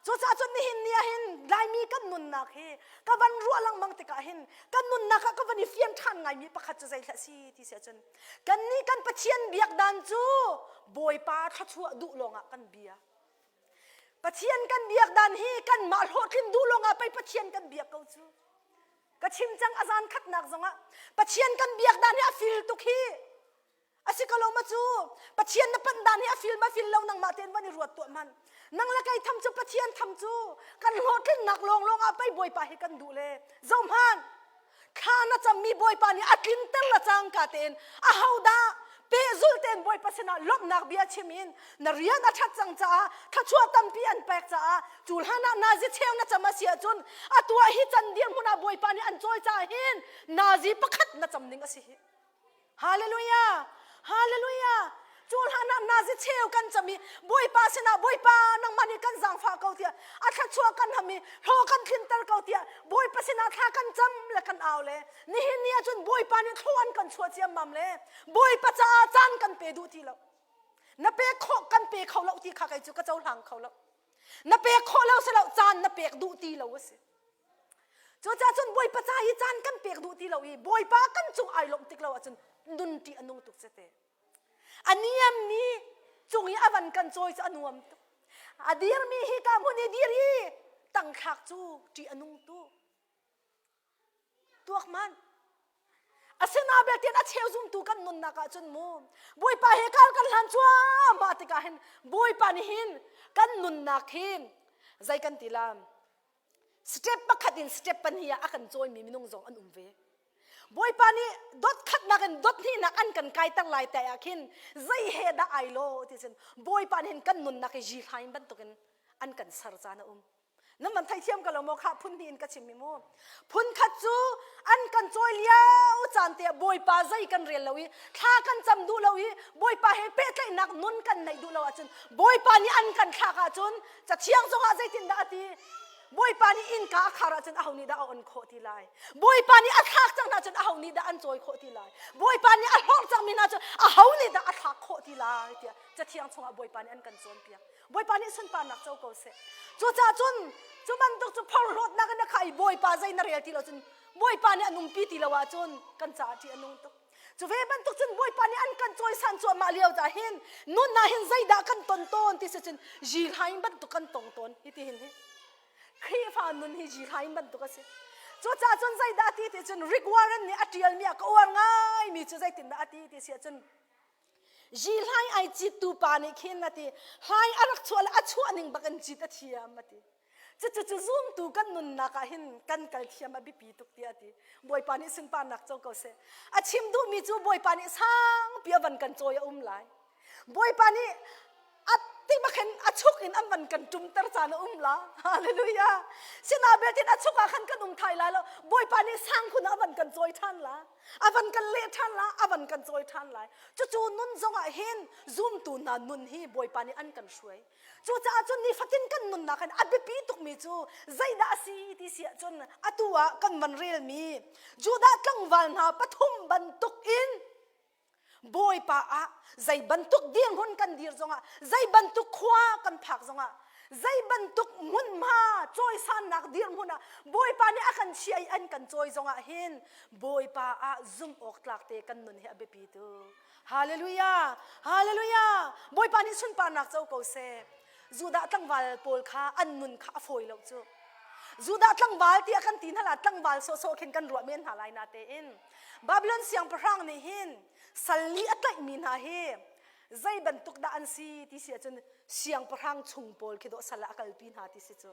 [SPEAKER 1] Cucaah cun nihin ni ah hin Laimi kan nunnak hi ka van ruah lengmang tikah hin kan nunnak ah ka van i fian ṭhan ngaimi pakhat cu zeihlah si ti si ahcun kannih kan Pathian biak dan cu Bawipa thluachuah duh lawngah kan bia. Pathian kan biak dan hi kanmah hlawhtlin duh lawngah pei Pathian kan biak ko cu. Ka chim cang a zan khatnak zongah Pathian kan biak dan hi a fil tuk hi. A si ko lo ma cu Pathian na panh dan hi a fil ma fil lo nangmah tein van i ruat tuah hmanh. Nang le kei tham cu Pathian tham cu kan hlawhtlinnak lawnglawng ah pei Bawipa hi kan duh le zohhmanh thla na cammi Bawipa nih a tlinter la cangka tein ahodah pehzulh tein Bawipa sinah lawmhnak bia chim in na rian a ṭhat cang caah thluachuah tampi an pek caah cu hlan ah nazi cheu na cam a si ahcun a tuah hi can dirhmun ah Bawipa nih an cawi caah hin nazi pakhat na cam ning a si hi Hallelujah! Hallelujah! Cu hlan ah nazi cheu kan cam i Bawipa sinah Bawipa nangmah nih kan zaangfah ko tiah a thluachuah kan ham i hlaw kan tlinter ko tiah Bawipa sinah thla kan cam le kan au le nihin ni ahcun Bawipa nih thlaw an kan chuah ciammam le Bawipa caah caan kan pe duh ti lo. Na pek khawh kan pe kho lo ti kha kei cu ka cohlang kho lo. Na pek khawh lo si lo caan na pek duh ti lo a si. Cucaah cun Bawipa ca i caan kan pek duh ti lo i Bawipa kan cung ai lawmh tik lo ahcun nun ṭih a nung tuk cete. A niammi cung i a van kan cawi cu a nuam tuk. A dirmi hi ka hmun i dir i tangthlak cu ṭih a nung tuk. Tuak hmanh. Asina belte a cheu zumtu kan nunnak ah cun mu Bawipa he kal kan hlan cuahmah tikah hin Bawipa nih hin kan nunnak hi zei kan ti lam? Step pakhat in step pahnih ah a kan cawimi minung zong an um ve. Bawipa nih dot khatnak in dot hnihnak an kan kaiter lai te ah khin zei he dah ai lo ti cun Bawipa nih hin kan nunnak hi zihlain bantukin an kan ser caan a um. Nan van theithiam ko lo maw khah phun hnih in ka chim mi mu. Phun khat cu an kan cawi lio caan te ah Bawipa zei kan rel lo i thla kan cam duh lo i Bawipa he pehtlaihnak nun kan neih duh lo ahcun Bawipa nih an kan thlak ahcun Cathiang zongah zeitindah a ti? Bawipa nih innka a khar ahcun aho nih dah a on khawh ti lai? Bawipa nih a thlak cang hna cun aho nih dah an cawi khawh ti lai? Bawipa nih a hlorh cangmi hna cu aho nih dah a thlak khawh ti lai? tiah Cathiang chungah Bawipa nih an kan cawnpiak. Bawipa nih sunparnak co ko seh. Cucaah cun cu bantuk cu phorhlawtnak in a khah i Bawipa zei na rel ti lo cun Bawipa nih an umpi ti lo ahcun kan caah ṭih a nung tuk. Cu ve bantuk cun Bawipa nih an kan cawisan cuahmah lio cah hin nun ah hin zeidah kan ton tawn ti si cun zihlain bantuk kan tong tawn hi ti hin hi Khrihfa nun hi zihlain bantuk a si. Cucaah cun zeidah ti ti cun Rick Warren nih a ṭialmi ah ka uar ngaimi cu zeitindah a ti ti si ahcun zihlai ai cittu pa nih khin a ti hlai a rak chuah le a chuah ning bak in cit a thiam a ti. Cucu zumtu kan nunnak ah hin kan kal thiam a biapi tuk tiah a ti. Bawipa nih sunparnak co ko seh. A chim duhmi cu Bawipa nih sangpi a van kan cawi a um lai. Bawipa nih a ti bakhin a chuk in an van kan ṭumter caan a um la. Hallelujah. Sina beltin a chuk ah khan kan um thai lai lo. Bawipa nih sang khun a van kan cawi ṭhan la. A van kan leh ṭhan la. A van kan cawi ṭhan lai. Cucu nun zongah hin zumtu hna nun hi Bawipa nih an kan hruai. Cucaah cun nifatin kan nunnak in a biapi tukmi cu zeidah a si ti si ahcun atu ah kan van relmi Judah tlangval hna pathum bantuk in Bawipa ah zei bantuk dirhmun kan dir zongah zei bantuk khua kan phak zongah zei bantuk hmunhma cawisannak dirhmun ah Bawipa nih a kan chia i an kan cawi zongah hin Bawipa ah zumh awk tlak te kan nun hi a biapi tuk. Hallelujah! Hallelujah! Bawipa nih sunparnak co ko seh. Judah tlangval pawl kha an nun kha a fawi lo cu. Judah tlangval tiah kan ti hna la tlangval sawhsawh khin kan ruah men hna lai na tein. Babylon siangpahrang nih hin salli a tlaihmi hna hi zei bantuk dah an si ti si ahcun siangpahrang chung pawl khi dawh sal ah a kalpi hna ti si cu.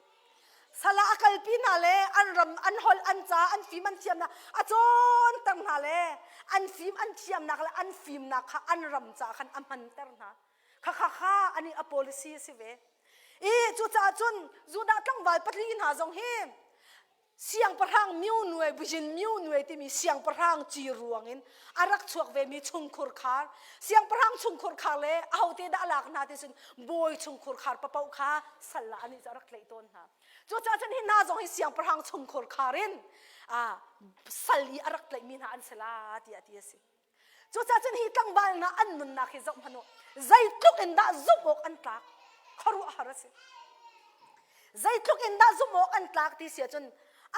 [SPEAKER 1] Sala a kalpi hna le an ram an holh an ca an fim an thiamnak a cawnter hna le an fim an thiamnak le an fimnak kha an ram ca khan a hmanter hna. Khakha kha ani a policy a si ve. I cucaah cun Judah tlangval patli hna zong hi siangpahrang Myo Nue Bujin Myo Nue timi siangpahrang ci ruang in a rak chuak vemi chungkhur khar siangpahrang chungkhur khar le ahote dah lak hna ti cun bawi chungkhur khar papoh kha sal ah anih cu a rak tlaih tawn hna. Cucaah cun hi hna zong hi siangpahrang chungkhur khar in sal i a rak tlaihmi hna an si la tiah ti a si. Cucaah cun hi tlangval hna an nunnak hi zoh hmanh u. Zeitluk in dah zumh awk an tlak khuaruahhar a si. Zeitluk in dah zumh awk an tlak ti si ahcun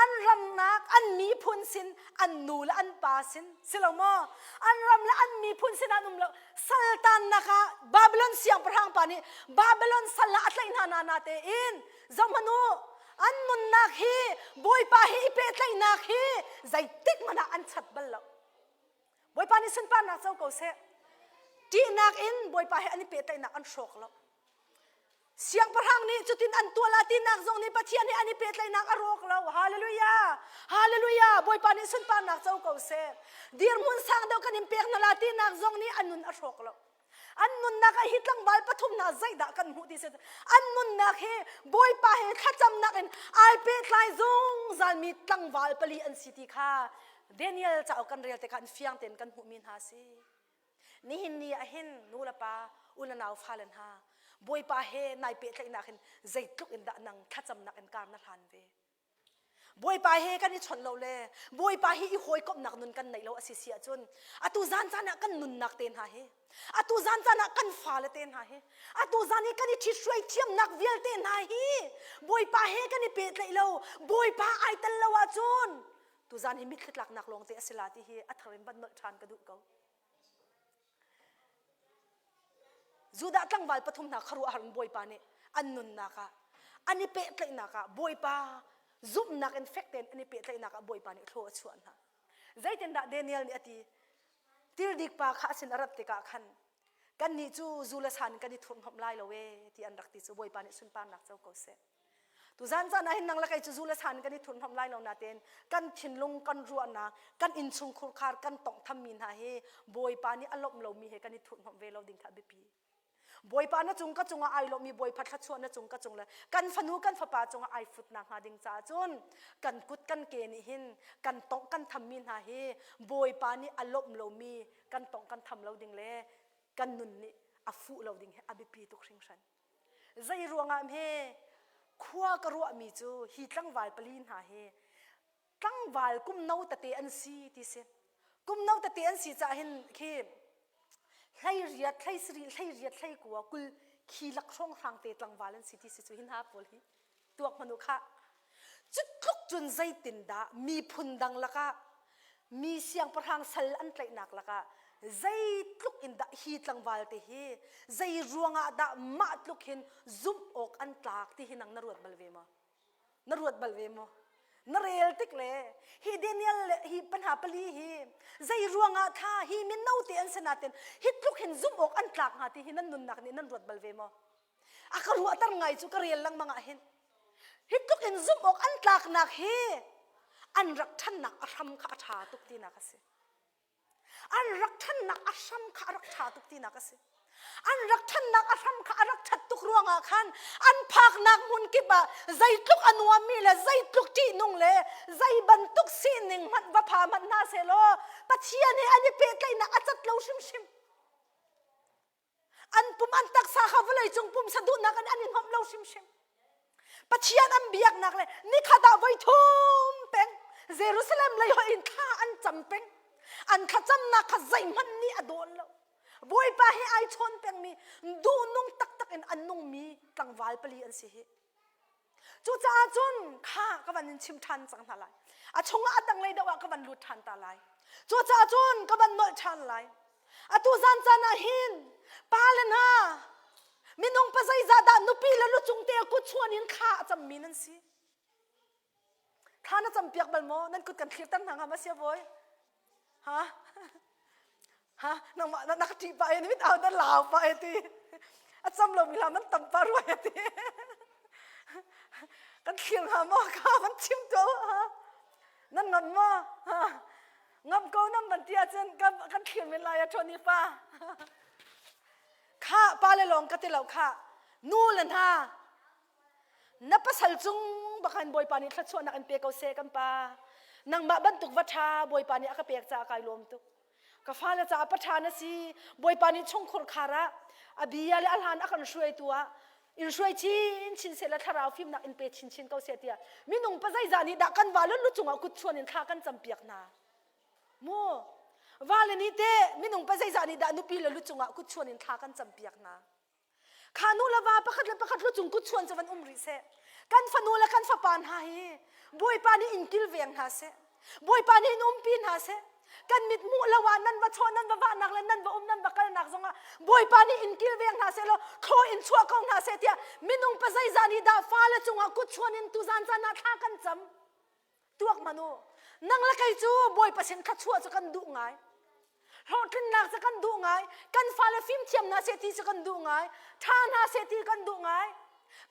[SPEAKER 1] an ramnak an miphun sin an nu le an pa sin si lo maw an ram le an miphun sin an um lo saltannak ah Babylon siangpahrang pa nih Babylon sal ah a tlaih hna na na tein zohhmanh u an nunnak hi Bawipa hi i pehtlaihnak hi zeitik hmanh ah an chat bal lo Bawipa nih sunparnak co ko seh ṭihnak in Bawipa he an i pehtlaihnak an hrawk lo Siangpahrang nih cutin an tuah la tinak zong nih Pathian he an i pehtlaihnak a rawk lo. Hallelujah! Hallelujah! Bawipa nih sunparnak co ko seh. Dirhmun sang deuh kan in pek hna la tinak zong nih an nun a hrawk lo. An nunnak ah hi tlangval pathum hna zeidah kan hmuh ti si an nunnak hi Bawipa he thlacamnak in ai pehtlai zungzalmi tlangval pali an si ti kha Daniel cauk kan rel tikah an fiang tein kan hmuhmi hna si. Nihin ni ah hin nu le pa, u le nau fale hna, Bawipa he nai pehtlaihnak hin zeitluk in dah nang thlacamnak in kar na hlan ve. Bawipa he kan i chawnh lo le Bawipa hi i hawikomhnak nun kan neih lo a si si ahcun atu zan caan ah kan nunnak te hna hi atu zan caan ah kan fale te hna hi atu zan i kan i ṭhithruai thiamnak vialte hna hi Bawipa he kan i pehtlaih lo Bawipa ai tel lo ahcun tuzan hi mitthli tlaknak lawng te a si la ti hi a thar in van nolh ṭhan ka duh ko. Judah tlangval pathum hna khuaruahhar in Bawipa nih an nunnak ah an i pehtlaihnak ah Bawipa zumhnak in fek tein an i pehtlaihnak ah Bawipa nih thlua a chuah hna. Zeitindah Daniel nih a ti? Tildik pa kha a sin a rat tikah khan kannih cu zu le san kan i thurhhnawmh lai lo ee ti an rak ti cu Bawipa nih sunparnak co ko seh. Tuzan caan ah hin nang le kei cu zu le san kan i thurhnomh lai lo natein kan thinlung kan ruahnak kan innchung khurkhar kan tonghthammi hna hi Bawipa nih a lawmh lomi he kan i thurhnomh ve lo ding kha a biapi. Bawipa na cung ka cungah ai lawmmi Bawipa thluachuah na cung ka cung le kan fanu kan fapa cungah ai fut nakhnga ding caah cun kan kut kan ke nih hin kan tongh kan thammi hna hi Bawipa nih a lawmh lomi kan tongh kan tham lo ding le kan nun nih a fuh lo ding hi a biapi tuk hringhran. Zei ruangah hme khua ka ruahmi cu hi tlangval pali hna hi tlangval kum no tete an si ti si. Kum no tete an si caah hin khi hlei riat hlei sarih hlei riat hlei kua 20 khi lak hrawnghrang te tlangval an si ti si cu hi hna pawl hi tuak hmanh u khah. Cu tluk cun zeitindah miphun dang lakah mi siangpahrang sal an tlaihnak lakah zeitluk in dah hi tlangval te hi zei ruangah dah mah tluk hin zumh awk an tlak ti hi nang na ruat bal ve maw? Na ruat bal ve maw? Na rel tik le hi Daniel le hi panha pali hi zei ruangah tha hi mino te an si natin hi tluk hin zumh awk an tlak hnga ti hi nan nunnak nih nan ruat bal ve maw? A ka ruahter ngai cu ka rel lengmang ah hin hi tluk in zumh awk an tlaknak hi an rak ṭhannak a hram kha a ṭha tuk tinak a si. An rak ṭhannak a hram kha a rak ṭha tuk tinak a si. An rak ṭhannak a hram kha a rak ṭhat tuk ruangah khan an phaknak hmun kip ah zeitluk a nuammi le zeitluk ṭihnung le zei bantuk sining hmanh va pha hmanh hna sehlaw Pathian he an i pehtlaihnak a cat lo hrimhrim. An pum an taksa kha vawleicung pumsa duhnak in an i hnomh lo hrimhrim. Pathian an biaknak le nikhat ah voi thum peng Jerusalem lei hoih in thla an cam peng. An thlacamnak kha zeihmanh nih a dawn lo. Bawipa he ai chawn pengmi duhnung taktak in an nungmi tlangval pali an si hi. Cucaah cun kha ka van in chim ṭhan cang hna lai. A chungah a tanglei deuh ah ka van lut ṭhan ta lai. Cucaah cun ka van nolh ṭhan lai. Atu zan caan ah hin pa le hna minung pa zeizah dah nupi le lucung te kut chuan in thla a cammi nan si? Thla na campiak bal maw? Nan kut kan thlirter hna hnga ma sia bawi? Ha? Ha? Nangmah na na ka ṭih pah in mit au na lau pah e ti. A cam lomi hla nan tam pah rua e ti. Kan thlir hnga maw kha van chim tuah u ha? Nan ngam maw? Ha? Ngam ko nan van ti ahcun kan kan thlir men lai a ṭhawn i pa. Kha pa le lawng ka ti lo kha. Nu le hna Na pasal cung bakhan Bawipa nih thluachuahnak in pe ko seh kan pa. Nangmah bantuk va ṭha Bawipa nih a ka pek caah kai lawm tuk. Ka fale caah pa ṭha na si. Bawipa nih chungkhur khar ah a bia le a hlan a kan hruaitu ah in hruai chinchin seh le thlarau fimnak in pe chinchin ko seh tiah minung pa zeizah nih dah kan va le lu cungah kut chuan in thla kan campiak hna. Mu vale nih teh minung pa zeizah nih dah nupi le lu cungah kut chuan in thla kan campiak hna. Kha nu le va pakhat le pakhat lucung kut chuan cu van um rih seh. Kan fanu le kan fapa hna hi Bawipa nih in kilveng hna seh. Bawipa nih in umpi hna seh. Kan mit hmuh lo ah nan va chawh nan va vahnak le nan va um nan va kalnak zongah Bawipa nih in kilveng hna seh law thlaw in chuah ko hna seh tiah minung pa zeizah nih dah fale cungah kut chuan in tuzan caan ah thla kan cam. Tuak hmanh u. Nang le kei cu Bawipa sin thluachuah cu kan duh ngai. Hlawhtlinnak cu kan duh ngai. Kan fale fimthiam hna seh ti cu kan duh ngai. Ṭha hna seh ti kan duh ngai.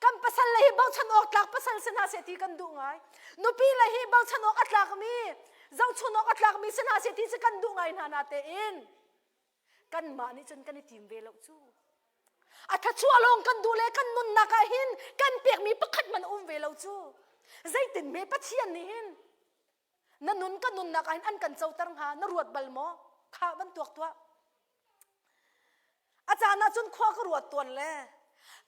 [SPEAKER 1] Kan pasal le hi bochan awk tlak pasal si hna seh ti kan duh ngai. Nupi le hi bochan awk a tlakmi, zohchun awk a tlakmi si hna seh ti cu kan duh ngai hna natein kanmah nih cun kan i tim ve lo cu. A thluachuah lawng kan duh le kan nunnak ah hin kan pekmi pakhat hmanh a um ve lo cu. Zeitin hme Pathian nih hin na nun ka nunnak ah hin an kan coter hnga na ruat bal maw? Kha van tuak tuah. A caan ah cun khua ka ruat tuan le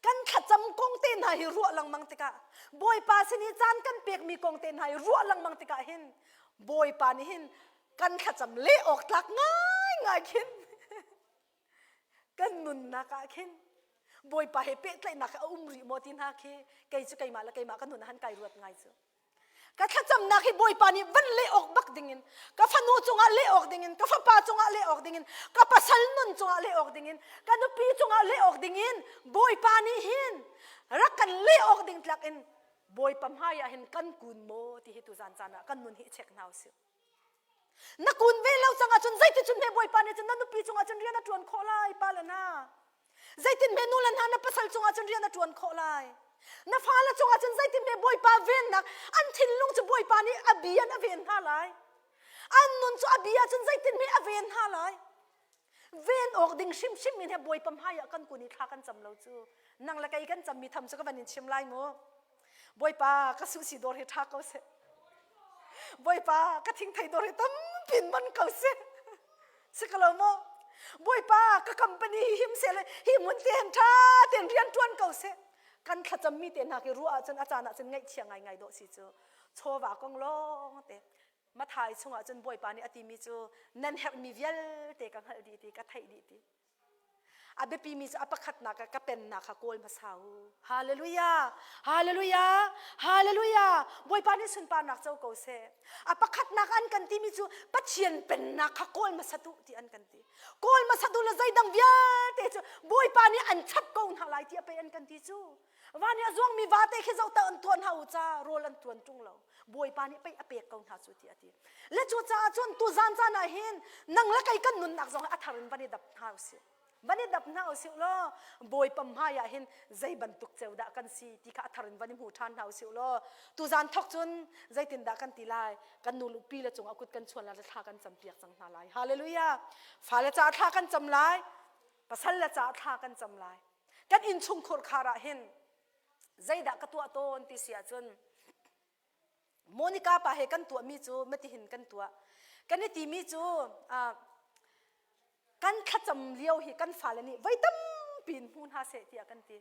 [SPEAKER 1] kan thlacam kong te hna hi ruah lengmang tikah Bawipa sin i caan kan pekmi kong te hna hi ruah lengmang tikah hin Bawipa nih hin kan thlacam leh awk tlak ngaingai khin kan nunnak ah khin Bawipa he pehtlaihnak a um rih maw ti hna khi kei cu keimah le keimah ka nun ah han kai ruat ngai cu ka thlacamnak hi Bawipa nih van leh awk bak dingin ka fanu cungah leh awk dingin ka fapa cungah leh awk dingin ka pasal nun cungah leh awk dingin ka nupi cungah leh awk dingin Bawipa nih hin rak kan leh awk ding tlak in Bawipa hmai ah hin kan kun maw ti hi tuzan caan ah kan nun hi check hna usih Na kun ve lo cang ahcun zeiticun hme Bawipa nih cun na nupi cungah cun rian a ṭuan khawh lai pa le hna. Zeitin hme nu le hna na pasal cungah cun rian a ṭuan khawh lai. Na fale cungah cun zeitin hme Bawipa vennak an thinlung cu Bawipa nih a bia in a ven hna lai. An nun cu a bia cun zeitin hme a ven hna lai. Ven awk ding hrimhrim in he Bawipa hmai ah kan kun i thla kan cam lo cu. Nang le kei kan cammi tham cu ka van in chim lai mu. Bawipa ka suhsi dawr hi ṭha ko seh. Bawipa ka thingthei dawr hi tampin man ko seh. Si ko lo maw? Bawipa ka company hi him seh le hi hmun te hin ṭha tein rian ṭuan ko seh. Kan thlacammi te hna khi ruah ahcun a caan ahcun ngaihchia ngaingai dawh si cu. Chawva kong lawng te. Mathai chungah cun Bawipa nih a timi cu nan herhmi vialte ka hngalh dih ti ka theih dih ti. A biapimi cu a pakhatnak ah ka pennak kha kawl hmasa u. Hallelujah! Hallelujah! Hallelujah! Bawipa nih sunparnak co ko seh. A pakhatnak an kan timi cu Pathian pennak kha kawl hmasa tu ti an kan ti. Kawl hmasa tu le zeidang vialte cu Bawipa nih an chap ko hna lai ti a pei an kan ti cu. Van i a zuangmi vate khi zoh ta an tuan hna u ca rawl an tuan ṭung lo. Bawipa nih pei a pek ko hna cu ti a ti. Le cucaah cun tuzan caan ah hin nang le kei kan nunnak zong a thar in van i dap hna usih. Van i dap hna usih law Bawipa hmai ah hin zei bantuk ceu dah kan si ti kha a thar in van i hmu ṭhan hna usih law tuzan thawk cun zeitindah kan ti lai kan nu pi le cungah kut kan chuan lai le thla kan campiak cang hna lai. Hallelujah. Fale caah thla kan cam lai. Pasal le caah thla kan cam lai. Kan innchungkhur khar ah hin zeidah ka tuah tawn ti si ahcun Monica pa he kan tuahmi cu matihin kan tuah. Kan i timi cu kan thlacam lio hi kan fale nih voi tampi in hmu hna seh tiah kan ti.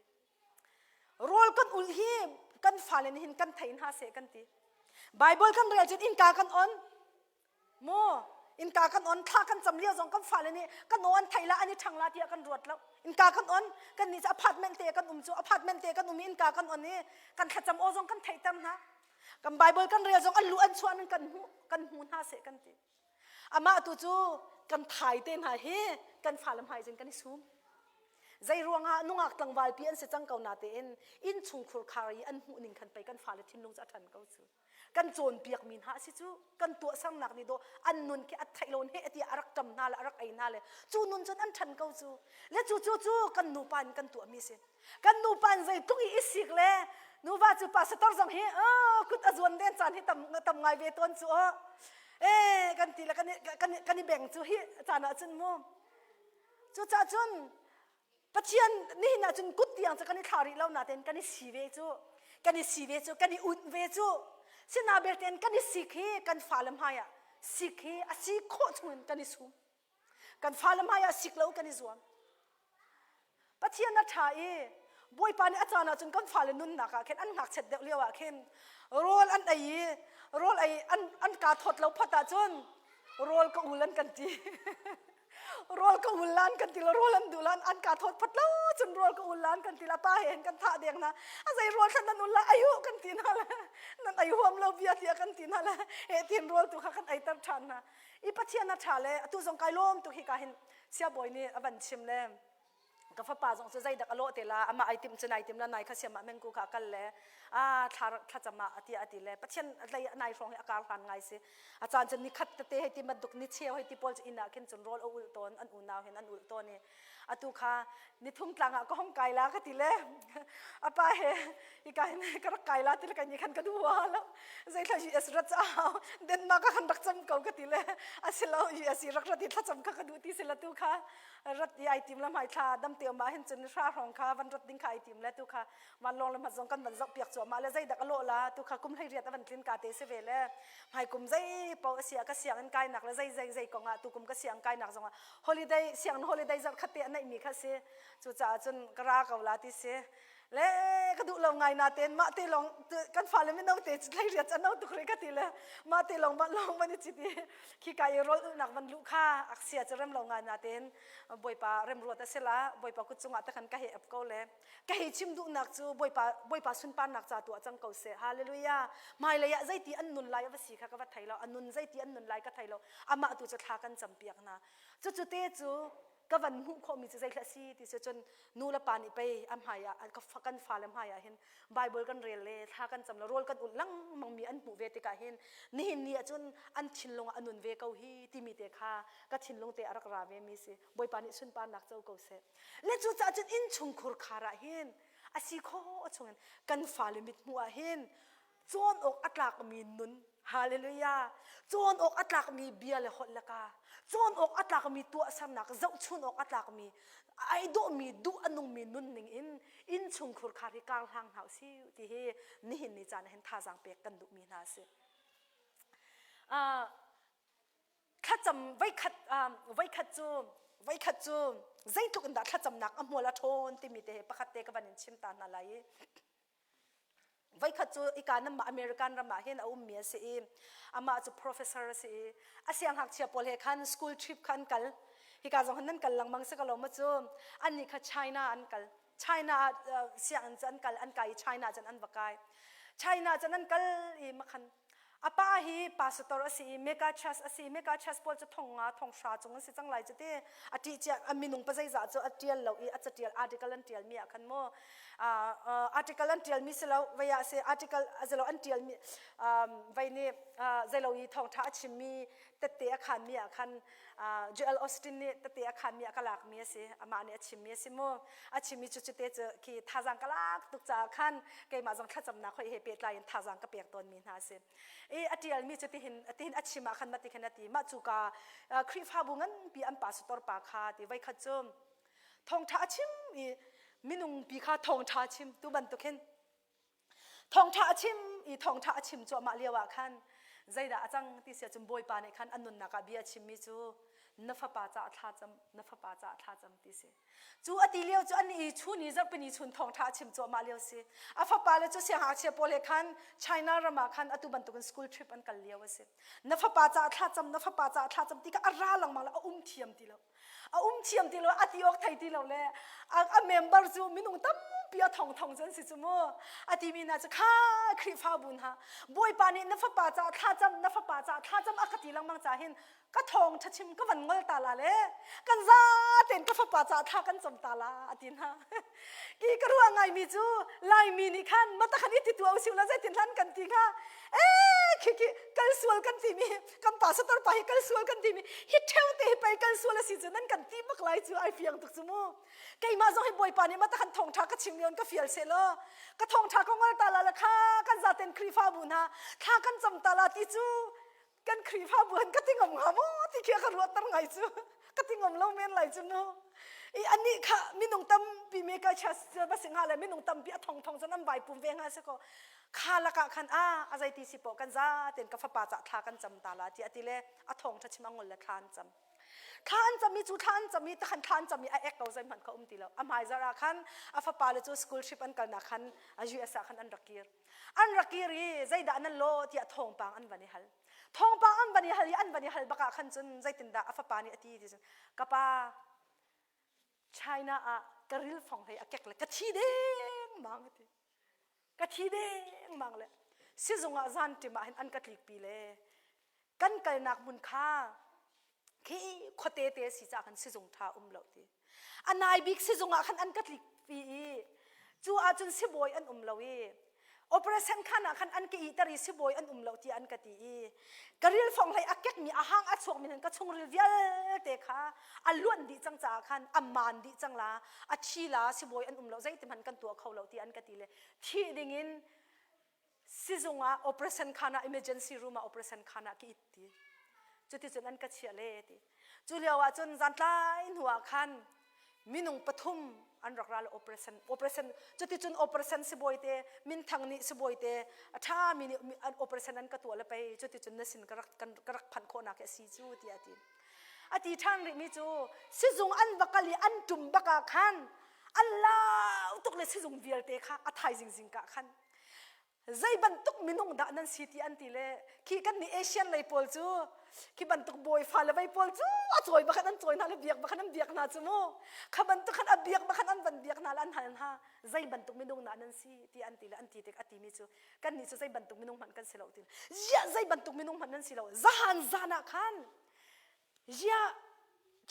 [SPEAKER 1] Rawl kan ulh hi kan fale nih hin kan thei hna seh kan ti. Bible kan rel cun innka kan on. Maw innka kan on thla kan cam lio zong kan fale nih kan aw an theih la an i ṭhang la tiah kan ruat lo. Innka kan on kan nih cu apartment te kan um cu apartment te kan um i innka kan on i kan thlacam aw zong kan theihter hna. Kan Bible kan rel zong an luh an chuah in kan hmuh kan hmu hna seh kan ti. Amah tu cu kan thai te hna hi kan fale hmai cun kan i sum. Zei ruangah nungak tlangval pi an si cang ko na tein innchungkhur khar i an hmuh ning khan pei kan fale thinlung cu a ṭhan ko cu. Kan cawnpiakmi hna a si cu kan tuahsernak nih dawh an nun khi a theih lo heh tiah a rak ṭam hna le a rak ei hna le cu nun cun an ṭhan ko cu. Le cu cu cu kan nupa in kan tuahmi si. Kan nupa in zeitluk i i sik le nuva cu pastor zong hi kut a zuan den caan hi tam tam ngai ve tawn cu aw. Eh kan ti le kan kan kan i beng cu hi caan ah cun mu. Cucaah cun Pathian nihin ah cun kut tiang cu kan i thlah rih lo natein kan i si ve cu kan i si ve cu kan i unh ve cu sina beltein kan i sik hi kan fale hmai ah sik hi a si khawh chungin kan i sum kan fale hmai ah sik lo kan i zuam Pathian a ṭha i Bawipa nih a caan ah cun kan fale nunnak ah khin an ngakchiat deuh lio ah khin rawl an ei i rawl ei an an kaa thawt lo phot ahcun rawl ka ul an kan ti rawl ka ul lan kan ti lo rawl an duh lan an ka thawt phat lo cun rawl ka ul lan kan ti la pa he kan thah deng na a zei rawl thlan nan ul la ayu kan ti na le nan ei huam lo bia tia kan ti na le he tin rawl tu kha kan ei tar than na i pathian a tha le atu zong kai lawm tu hi ka hin siabawi nih a van chim le ka fapa zong cu zeidak a lawh te la amah ai tim cu nai tim la nai kha siam ah mengku kha kal le a thla thlacam ah ati ati le pathian lei nai hrawng hi a kar hlan ngai si a caan cun ni khat tete hei ti bantuk ni cheu hei ti pawl cu inn ah khin cun rawl a ulh tawn an unau hin an ulh tawn i atu kha ni thum tlang ah ka hong kai la ka ti le apa he i ka hin ka rak kai la ti le kai ni khan ka duh wa lo zeithla US rat ca Denmark ah khan rak cam ko ka ti le asilo US i rak rat i thlacam kha ka duh ti si la tu kha rat i ai tim la hmai thla dam te ma hin cun hra hrawng kha van rat ding kha ai tim le tu kha vanlawng le hmat zong kan van zoh piak cu ma le zeidak a lawh la tu kha kum hlei riat a van tlin ka te si ve le hmai kum zei po asia ka siang in kai nak le zei zei zei kong ah tu kum ka siang kai nak zong ah holiday siang holiday zarh khat te a neih mi kha si cu caah cun ka ra ko la ti si le ka duh lo ngai na ten mah te long kan fale mino te hlei riat an no tuk ri ka ti le mah te long mah long van i chit i khi ka i rol nak van lu kha aksia cu rem lo ngai na ten bawipa remruat a si la bawipa kut cungah te khan ka he ap ko le ka hei chim duhnak cu bawipa bawipa sunparnak ca tuah cang ko seh hallelujah hmailei ah zeiti an nun lai a va si kha ka va thei lo a nun zeiti an nun lai ka thei lo amah tu cu thla kan campiak hna cucu te cu ka van hmuh khawhmi cu zeithla si ti si cun nu le pa nih pei a hmai ah kan fale hmai ah hin Bible kan rel le thla kan cam le rawl kan ulh lengmang mi an hmuh ve tikah hin nihin ni ah cun an thinlung ah a nun ve ko hi timi te kha ka thinlung te a rak ra ve mi si Bawipa nih sunparnak co ko seh le cucaah cun innchungkhur khar ah hin. A si khawh chungin kan fale mithmuh ah hin cawn awk a tlakmi nun hallelujah cawn awk a tlakmi bia le holh le ka cawn awk a tlakmi tuahsernak zohchun awk a tlakmi ai dawhmi duh a nungmi nunning in innchungkhur khar hi kar hlang hna usih ti hi nihin ni caan ah hin thazaang pek kan duhmi hna a si. Thlacam voikhat voikhat cu voikhat cu zeitluk in dah thlacamnak a hmual a ṭhawn timi te hi pakhat te ka van in chim ta hna lai i voikhat cu ika namah American ram ah hin a ummi a si i amah cu professor a si i a siangngakchia pawl he khan school trip kha an kal hika zong hin nan kal lengmang si ko lo maw cu annih kha China an kal China ah sianginn cu an kal an kai i China cun an va kai China cun an kal i makhan A pa hi pastor a si i mega church a si i mega church pawl cu thong nga thong hra cung an si cang lai cu ti. A ṭih cia a minung pazeizah cu a ṭial lo i a catial article an ṭial mi ah khan mu article an ṭial mi si lo vei ah si article zelo an ṭial mi vei nih zeilo i thawngṭha a chim mi tette a khan mi ah khan Joel Austin nih tete a khan mi a ka lak mi a si amah nih a chim mi a si mu a chim mi cu cute cu khi thazaang ka lak tuk caah khan keimah zong thlacamnak hoi he pehtlai in thazaang ka pek tawn mi hna a si i a tial mi cu tihin tihin a chim ah khan mah ti khan a ti mah cu ka Khrihfabu nganpi an pastor pa kha ti voikhat cu thawngtha a chim i minung pi kha thawngtha chim tu bantuk hin Thawngṭha a chim i thawngṭha a chim cuahmah lio ah khan zeidah a cang ti si ahcun Bawipa nih khan a nunnak ah bia a chimmi cu na fapa caah thlacam na fapa caah thlacam ti si. Cu a ti lio cu an i chun i zarhpini chun thawngṭha a chim cuahmah lio si. A fapa le cu siangngakchia pawl he khan China ram ah khan atu bantukin school trip an kal lio a si. Na fapa caah thlacam na fapa caah thlacam ti kha a ra lengmang le a um thiam ti lo. A um thiam ti lo a ti awk thei ti lo le a member cu minung tampi a thong thong cu an si cu mu a timi hna cu kha Khrihfabu hna Bawipa nih na fapa caah thlacam na fapa caah thlacam a ka ti lengmang ca hin ka thawng ṭha chim ka van ngol ta la le kan za tein ka fapa caah thla kan cam ta la a ti hna ki ka ruah ngaimi cu Laimi nih khan mata khan i ti tuah usih la zeitin hlan kan ti hnga ee khi khi kal sual kan timi kan pastor pa hi kal sual kan timi hi theu te hi pei kal sual a si cu nan kan ti bak lai cu ai fiang tuk cu mu keimah zong hi bawipa nih mata kan thawngtha ka chim lion ka fial se law ka thawngtha ka ngol ta la la kha kan zaten Khrihfabu hna thla kan cam ta la ti cu kan Khrihfabu han ka ti ngam hnga maw ti khi ka ruahter ngai cu ka ti ngam lo men lai cu mu i anih kha minung tampi me ka chas ba si nga le minung tampi a thong thong cun an vai pum ve nga se ko kha lakah khan a a zeiti si poh kan za ten ka fapa ca thla kan cam ta la ti ati le a thong tha chim angol le thla an cam thla an cam i cu thla an cam i takhan thla an cam i a ek ko zeihmanh kha um ti lo a hmai zarh ah khan a fapa le cu school trip an kalnak khan a US ah khan an rak kir an rak kir i zeidah nan law tiah thawngpang an van i hal thawngpang an van i hal i an van i hal bak ah khan cun zeitindah a fapa nih a ti ti cun ka pa China ah ka ril fong hlei a kek le ka thi dengmang a ti ka thi dengmang le sizung ah zan ṭim ah hin an ka tlikpi le kan kalnak hmun kha khi khuate te si caah khan sizung ṭha um lo ti a nai bik sizung ah khan an ka tlikpi i cu ahcun sibawi an um lo i operation khan ah khan an ka iter i sibawi an um lo ti an ka ti i ka ril fong hlei a kekmi a hang a chuakmi hin ka chungril vialte kha a luan dih cang caah khan a maan dih cang la a thi la sibawi an um lo zeiti hmanh kan tuah kho lo ti an ka ti le thih dingin sizung ah operation khan ah emergency room ah operation khan ah ka it ti cuticun an ka chiah le ti cu lio ah cun zantlai hnu ah khan minung pathum an rak ra le operation operation cuticun operation sibawi te minthang nih sibawi te a ṭha mi nih an operation an ka tuah le pei cuticun na sin ka rak kan ka rak phanh khawhnak hi a si cu tiah a ti a ti ṭhan rih mi cu sizung an va kal i an ṭum bak ah khan an lau tuk le sizung vialte kha a thaizing zingka khan zei bantuk minung dah nan si ti an ti le khi kan nih Asian lei pawl cu khi bantuk bawi fa le vei pawl cu a cawi bakhan an cawi hna le biak bakhan an biak hna cu mu kha bantuk khan a biak bakhan an van biak hna le an hal hna zei bantuk minung dah nan si ti an ti le an ti tik a ti mi cu kan nih cu zei bantuk minung hmanh kan si lo ti ziah zei bantuk minung hmanh nan si lo zahan zan ah khan Ziah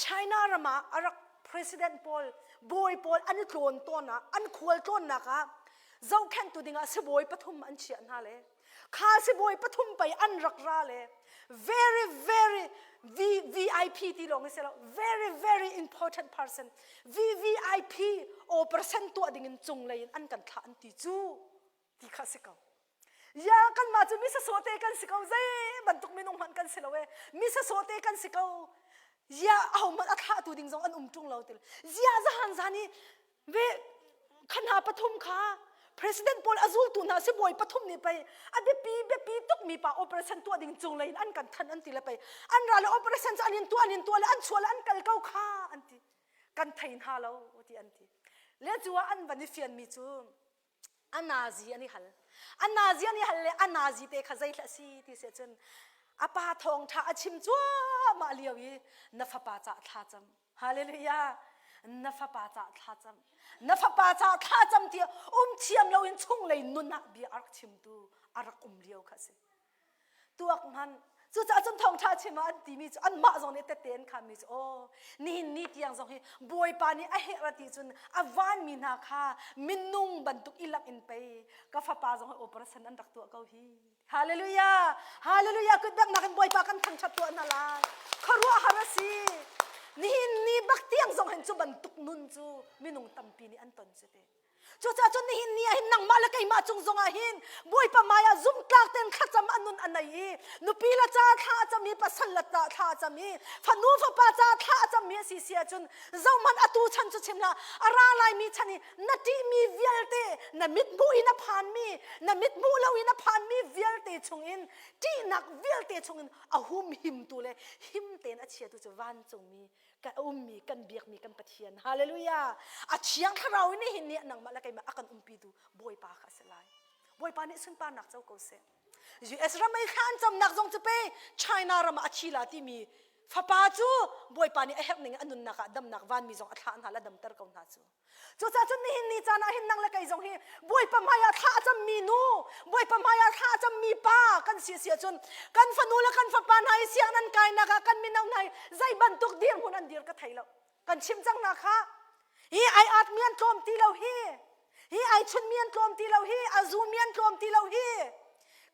[SPEAKER 1] China ram ah a rak president pawl bawi pawl an i tlawn tawn ah an khual tlawnnak ah. Zohkhenhtu dingah sibawi pathum an chiah hna le kha sibawi pathum pei an rak ra le very very v VIP ti lawng si lo very very important person VVIP operation tuah ding in cunglei in an kan thlah an ti cu ti kha si ko. Ya kanmah cu mi sasawh te kan si ko zei bantuk minung hmanh kan si lo e mi sasawh te kan si ko ya ahohmanh a thlahtu ding zong an um ṭung lo til zia zahan zan i ve kha hna pathum kha president pawl a zultu hna sibawi pathum nih pei a biapi biapi tukmi pa operation tuah ding cunglei in an kan thanh an ti le pei an ra le operation cu an in tuah an in tuah le an chuah le an kal ko kha an ti kan thei hna lo ti an ti le cu ah an van i fianmi cu a nazi an i hal a nazi an i hal le a nazi te kha zeithla si ti si cun a pa thawngṭha a chim cuahmah lio i na fapa cah thla cam hallelujah na fapa cah thla cam na fapa cah thla cam ti um thiam lo in chunglei nun ah bia a rak chimtu a rak um lio kha si Tuak hmanh. Cucaah cun thawngṭha chim ah an timi cu anmah zong nih tette an khanmi cu aw nihin ni tiang zong hi Bawipa nih a herh a ti cun a vanmi hna kha minung bantuk i lak in pei ka fapa zong hi operation an rak tuah ko hi. Hallelujah! Hallelujah! Kutbeknak in Bawipa kan thangṭhat tuah hna lai. Khuaruahhar a si. Nihin ni bak tiang zong hin cu bantuk nun cu minung tampi nih an ton cu te. Cucaah cun nihin ni ah hin nangmah le keimah cung zongah hin Bawipa hmai ah zumhtlak tein thlacam a nun a nei i nupi le ca thla a cam i pasal le ta thla a cam i fanu fapa ca thla a cammi a si si ahcun zohhmanh atu chan cu chim hlah a ra laimi chan i na ṭihmi vialte na mithmuh in a phanmi na mithmuh lo in a phanmi vialte chungin ṭihnak vialte chungin a humhimtu le him tein a chiatu cu vancungmi ka ummi kan biakmi kan Pathian hallelujah a thiang thlarau nih hin nih nangmah le keimah a kan umpitu Bawipa kha a si lai Bawipa nih sunparnak co ko seh US ram ei thla an camnak zong cu pe China ram ah a thi la timi fapa cu Bawipa nih a herh ning a nunnak ah damnak vanmi zong a thlah hna la damter ko hna cu Cucaah cun nihin ni caan ah hin nang le kei zong hi Bawipa hmaiah thla a cammi nu, Bawipa hmaiah thla a cammi pa kan si si ahcun kan fanu le kan fapa hna hi sianginn an kainak ah kan mino hna hi zei bantuk dirhmun an dir ka thei lo. Kan chim cang hna kha. Hi ai atmi an tlawm ti lo hi. Hi ai chunmi an tlawm ti lo hi. A zumi an tlawm ti lo hi.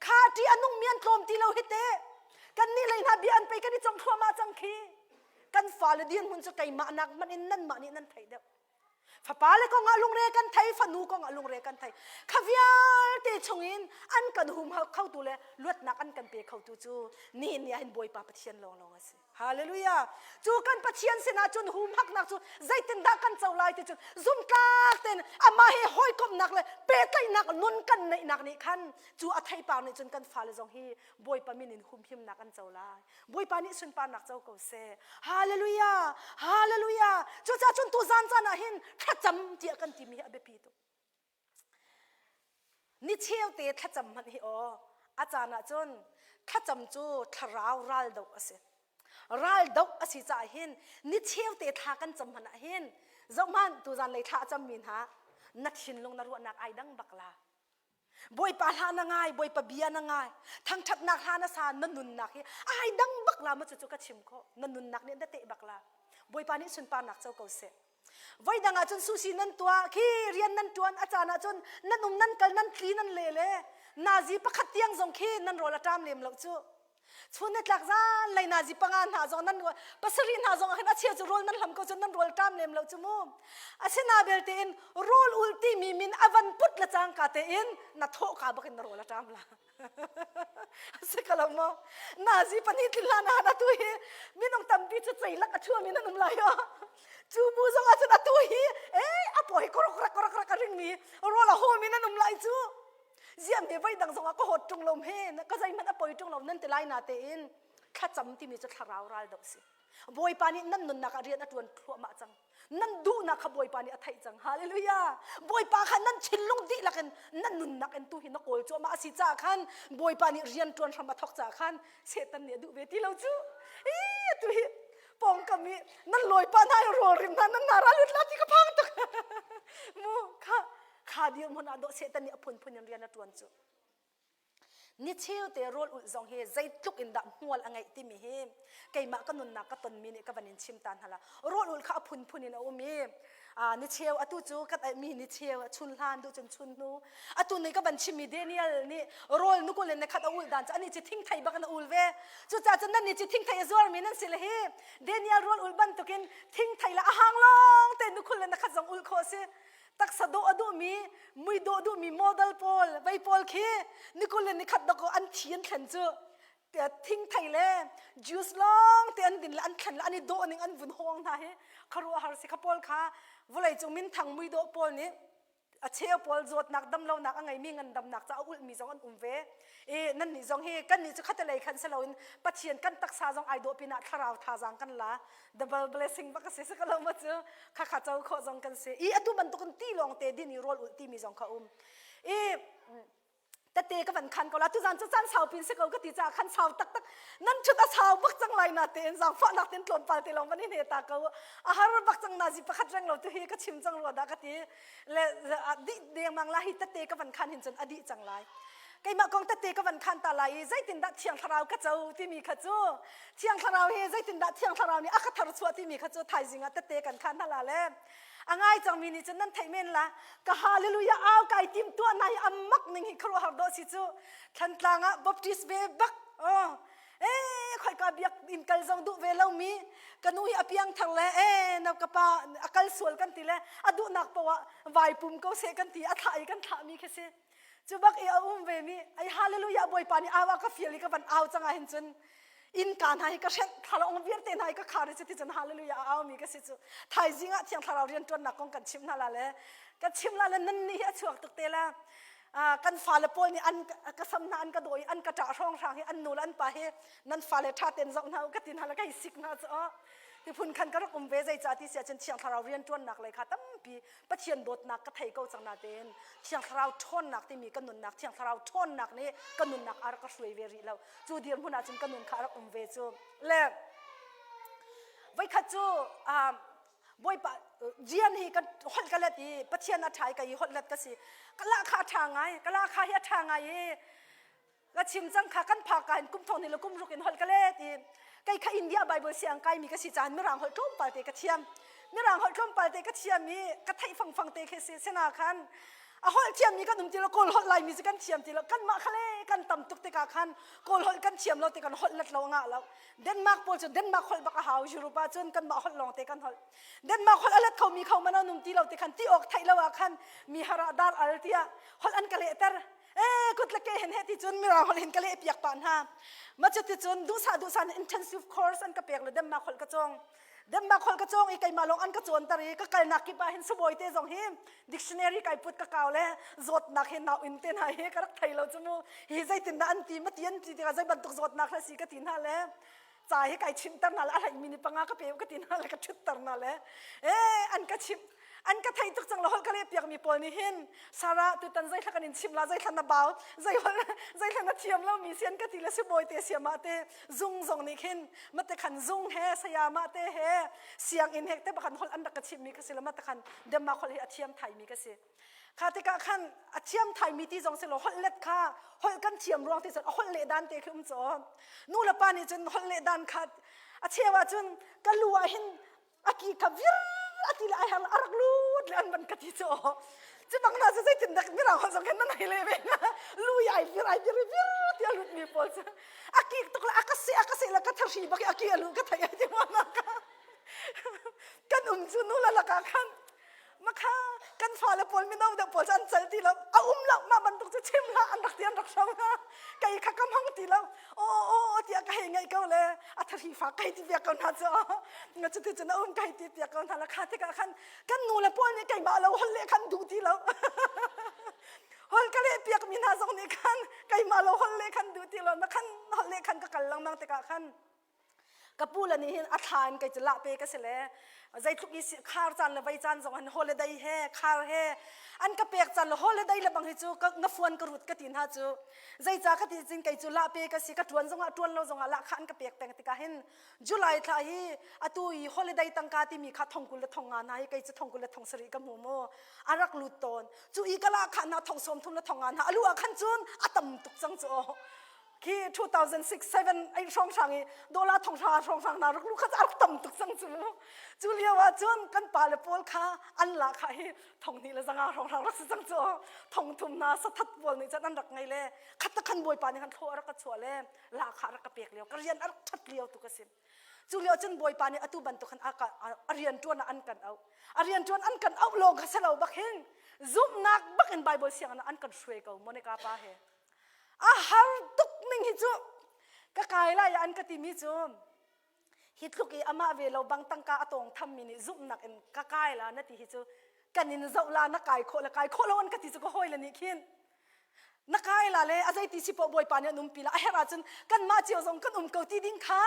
[SPEAKER 1] Kha ṭi a nungmi an tlawm ti lo hi te. Kan nih lei hna bia an pei kan i cong thluahmah cang khi. Kan fale dirhmun cu keimah nak hmanh in nanmah nih nan theih deuh. Fapa le kong ah lungre kan thei, fanu kong ah lungre kan thei. Kha vialte chungin an kan humhal khotu le luatnak an kan pe khotu cu nihin ni ah hin Bawipa Pathian lawnglawng a si. Hallelujah. Cu kan Pathian sinah cun humhaknak cu zeitindah kan co lai ti cu zumtlak tein amah he hawikomhnak le pehtlaihnak nun kan neihnak nih khan cu a theipar nih cun kan fale zong hi Bawipa min in humhimnak an co lai. Bawipa nih sunparnak co ko seh. Hallelujah! Hallelujah! Cucaah cun tu zan caan ah hin thlacam tiah kan timi hi a biapi tuk. Ni cheu te thlacam hmanh hi aw a caan ah cun thlacam cu thlarau raldoh a si. Raldoh a si caah hin ni cheu te thla kan cam hmanh ah hin zohhmanh tuzan lei thla a cammi hna na thinlung na ruahnak ai dang bak la. Bawipa hla na ngai, Bawipa bia na ngai, thangṭhatnak hla na sa, na nunnak hi ai dang bak la ma cucu ka chim khawh. Na nunnak nih na teh bak la. Bawipa nih sunparnak co ko seh. Voi dang ah cun susi nan tuah, khi rian nan ṭuan, a caan ah cun nan um nan kal nan tli nan le le nazi pakhat tiang zong khi nan rawl a ṭam lem lo cu. Chun ni tlak zan lei nazi panga hna zong nan pasarih hna zong ah khin a cheu cu rawl nan hlam ko cun nan rawl ṭam lem lo cu mu. Asina belte in rawl ul timi min a van put le cangka tein na thawh ka bak in na rawl a ṭam la. Si ka lo maw? Nazi pahnih tlin hlan ah atu hi minung tampi cu ceilak a ṭhuami nan um lai o. Cu bu zong ah cun atu hi eh a paw hi korok rak korok rak a ringmi rawl a hawmi nan um lai cu. Ziam he voi dang zongah ka hawt ṭung lo he ka zeihmanh a poi ṭung lo nan ti lai na tein thlacam timi cu thlarau ral doh si. Bawipa nih nan nunnak ah rian a ṭuan thluahmah cang. Nan duhnak kha Bawipa nih a theih cang. Hallelujah. Bawipa kha nan thinlung dihlak in nan nunnak in tu hi na kawl cuahmah a si caah khan Bawipa nih rian ṭuan hram a thawk caah khan Satan nih a duh ve ti lo cu. Ii tu hi pawngkam i nan lawipa hna i rawl rim hna nan hna ra lut la ti ka phang tuk. Mu kha kha dirhmun ah dawh Satan nih a phunphun in rian a ṭuan cu. Ni cheu te rawl ulh zong hi zeitluk in dah hmual a ngeih timi hi keimah ka nunnak ka tonmi nih ka van in chim ta hna la. Rawl ulh kha a phunphun in a um i. Ni cheu atu cu kan mi ni cheu chun hlan duh cun chun hnu atu ni ka van chimmi Daniel nih rawl nukul in khat a ul dan cu ani ci thing thei bak in a ul ve. Cucaah cun nan nih ci thing thei a zuarmi nan si le hi Daniel rawl ul bantukin thing thei le a hang lawng te nukhul le na khat zong ul khawh si. Taksa dawh a duhmi mui dawh duhmi model pawl vei pawl khi nikul le nikhat dok an thi an thlen cu thingthei le juice lawng te an din le an thlen le an i dawh ning an vun hawng hna hi khuaruahhar si kha pawl kha vawlei cung minthang muidawh pawl nih a cheu pawl zawtnak damlonak a ngeimi ngandamnak ca a ulhmi zong an um ve i nan nih zong hi kan nih cu khatalei khan si loin Pathian kan taksa zong ai dawh pinah thlarau thazaang kan la double blessing bak a si si ko lo ma cu kha kha co khawh zong kan si i atu bantukin ti lawng te din i rawl ulh timi zong kha um i tete ka van khan ko la tuzan cu caan sau pin si ko ka ti caah khan sau taktak nan thut a sau bak cang lai na tein zaangfahnak ten tlawmpal te lawng van in he ta ko a har bak cang na zi pakhat reng lo tu hi ka chim cang rua dah ka ti le dih dengmang la hi tete ka van khan hin cun a dih cang lai keimah kong tete ka van khan ta lai i zeitindah thiang thlarau ka co timi kha cu thiang thlarau hi zeitindah thiang thlarau nih a ka thar chuah timi kha cu thaizing ah tete kan khan hala le A ngai cangmi nih cun nan theih men la. Ka hallelujah au kai tim tuah na hi a mak ning hi khuaruahhar dawh si cu. Thlantlang ah Baptist ve bak. Oh. Eh khoika biak in kal zong duh ve lomi ka nu hi a piang thar le eh na ka pa a kal sual kan ti le a duhnak poah vai pum ko seh kan ti a thlah i kan thlah mi khi si. Cu bak i a um ve mi ai hallelujah Bawipa nih au a ka fial i ka van au cang ah hin cun innka hna hi ka hrenh thlarau vialte hna hi ka khar i cuti cun hallelujah a au mi ka si cu thaizing ah thiang thlarau rian ṭuannak kong kan chim hna la le ka chim la le nan nih hi a chuak tuk te la kan fale pawl nih an ka sam hna an ka dawi an ka ṭah hrawng hrang hi an nu le an pa hi nan fale ṭha ten zoh hna u ka ti hna le ka hi sik hna cu ti phun khan ka rak um ve zeicah ti si ahcun thiang thlarau rian ṭuannak lei kha tampi Pathian dawtnak ka thei ko cang natein Thiang Thlarau ṭhawnnak timi ka nunnak Thiang Thlarau ṭhawnnak nih ka nunnak a rak ka hruai ve rih lo. Cu dirhmun ahcun ka nun kha a rak um ve cu. Le voikhat cu Bawipa rian hi ka holh ka let i Pathian a ṭha i ka i holh let ka si. Ka lahkhah a ṭha ngai, ka lahkhah hi a ṭha ngai i ka chim cang kha kan phak ka in kum thong ni le kum ruk in holh ka let i kei kha India Bible siang kai mi ka si caan mirang holh tlawmpal te ka thiam mirang holh tlawmpal te ka thiam i ka theih fangfang te khi si sena khan a holh thiam mi kan um ti lo kawl holh lai mi si kan thiam ti lo kan mah khale kan tam tuk tikah khan kawl holh kan thiam lo ti kan holh let lo nga lo Denmark pawl cu Denmark holh bak a hau Europe ah cun kan mah holh lawng te kan holh Denmark holh a let kho mi kho man an um ti lo ti khan ti awk theih lo ah khan mi hara dar al tiah holh an ka lehter e kut le ke hen he ti cun mirang holh hin ka leh piak pa hna ma cu ti cun duhsah duhsah intensive course an ka pek le Denmark holh ka cawng Denmark holh ka cawng i keimah lawng an ka cawnter i ka kalnak kip ah hin sabawi te zong hi dictionary kai put ka kau le zawtnak hi nau in te hna hi ka rak thei lo cu mu hi zeitindah an ti ma ti an ti tikah zei bantuk zawtnak hla si ka ti hna le ca hi kai chimter hna le a hleimi ni panga ka pe ka ti hna le ka ṭhutter hna le e an ka chimh an ka thei tuk cang le holh ka leh piakmi pawl nih hin Sarah tutan zeithla kan in chim la zeithla na bau zeithla na thiam lo mi sian ka ti le sibawi te siama te zung zong nih khin mate khan zung he sayama te he sianginn he te bakhan holh an rak ka chimh mi ka si le mate khan Denmark holh hi a thiam thai mi ka si Kha tikah khan a thiam thaimi ti zong si lo holh let kha holh kan thiam ruang ti cun a holh leh dan te khi um caw. Nu le pa nih cun holh leh dan kha a cheu ah cun ka lu ah hin a ki kha vir a ti le ai har a rak lut le an van ka ti caw. Cu bang na cu zeitin dak mirang holh zong khan nan hei le ve lu i ai vir ai vir vir ti a lut mi pawl cu a kik tuk le a ka seh a ka seh le ka thahri bak i a ki a lu ka thei ai ti ma ka kan um cu nu la lakah khan Makha kan fale pawl mino deuh pawl cu an cal ti lo a um lo mah bantuk cu chim hlah an rak ti an rak hro hna kei kha ka hmang ti lo aw aw tiah ka hei ngaih ko le a thari fa kai ti piak ko hna cu nga cuti cun a um kai ti piak ko hna la kha tikah khan kan nu le pawl nih keimah lo hol le khan duh ti lo hol ka leh piak mi hna zong nih khan keimah lo hol le khan duh ti lo na khan hol le khan ka kal lengmang tikah khan Ka pu le nih hin a thla in kei cu lah pe ka si le zeitluk i khar caan le vei caan zong han holiday he khar he an ka pek caan le holiday le bang hi cu ka ngafuan ka rut ka ti hna cu zeica ka ti cin kei cu lah pe ka si ka tuan zongah tuan lo zongah lah kha an ka pek peng tikah hin July thla hi atu i holiday tangka timi kha thongkul le thonga hna hi kei cu thongkul le thongsarih ka hmu mu a rak lut tawn cu i ka lah kha na thong sawm thum le thonga hna alu ah khan cun a tam tuk cang cu. Khi 2006 7 8 hrawng hrang i dollar thong hra hrawng hrang na rak lu kha a rak tam tuk cang cu. Cu lio ah cun kan pa le pawl kha an la kha hi thong hnih le zanga hrawng hrang rak si cang cu. Thong thum hna sathat pawl nih cun an rak ngei le khat ta khan bawipa nih khan thlaw a rak ka chuah le la kha a rak ka pek lio ka rian a rak ṭhat lio tuk a si. Cu lio cun Bawipa nih atu bantuk khan a rian ṭuan ah an kan auh. A rian ṭuan an kan auh lawng kha si lo bak hin zumhnak bak in Bible sianginn ah an kan hruai ko Monica pa he. A har tuk ning hi cu ka kai lai ah an ka timi cu hi tluk i amah ve lo bang tangka a tawng thammi nih zumhnak in ka kai la na ti hi cu kan in zoh la na kai khawh le kai khawh lo an ka ti cu ka hawi le nih khin na kai la le a zeiti si poh bawipa nih an umpi la a herh ahcun kanmah cio zong kan um ko ti ding kha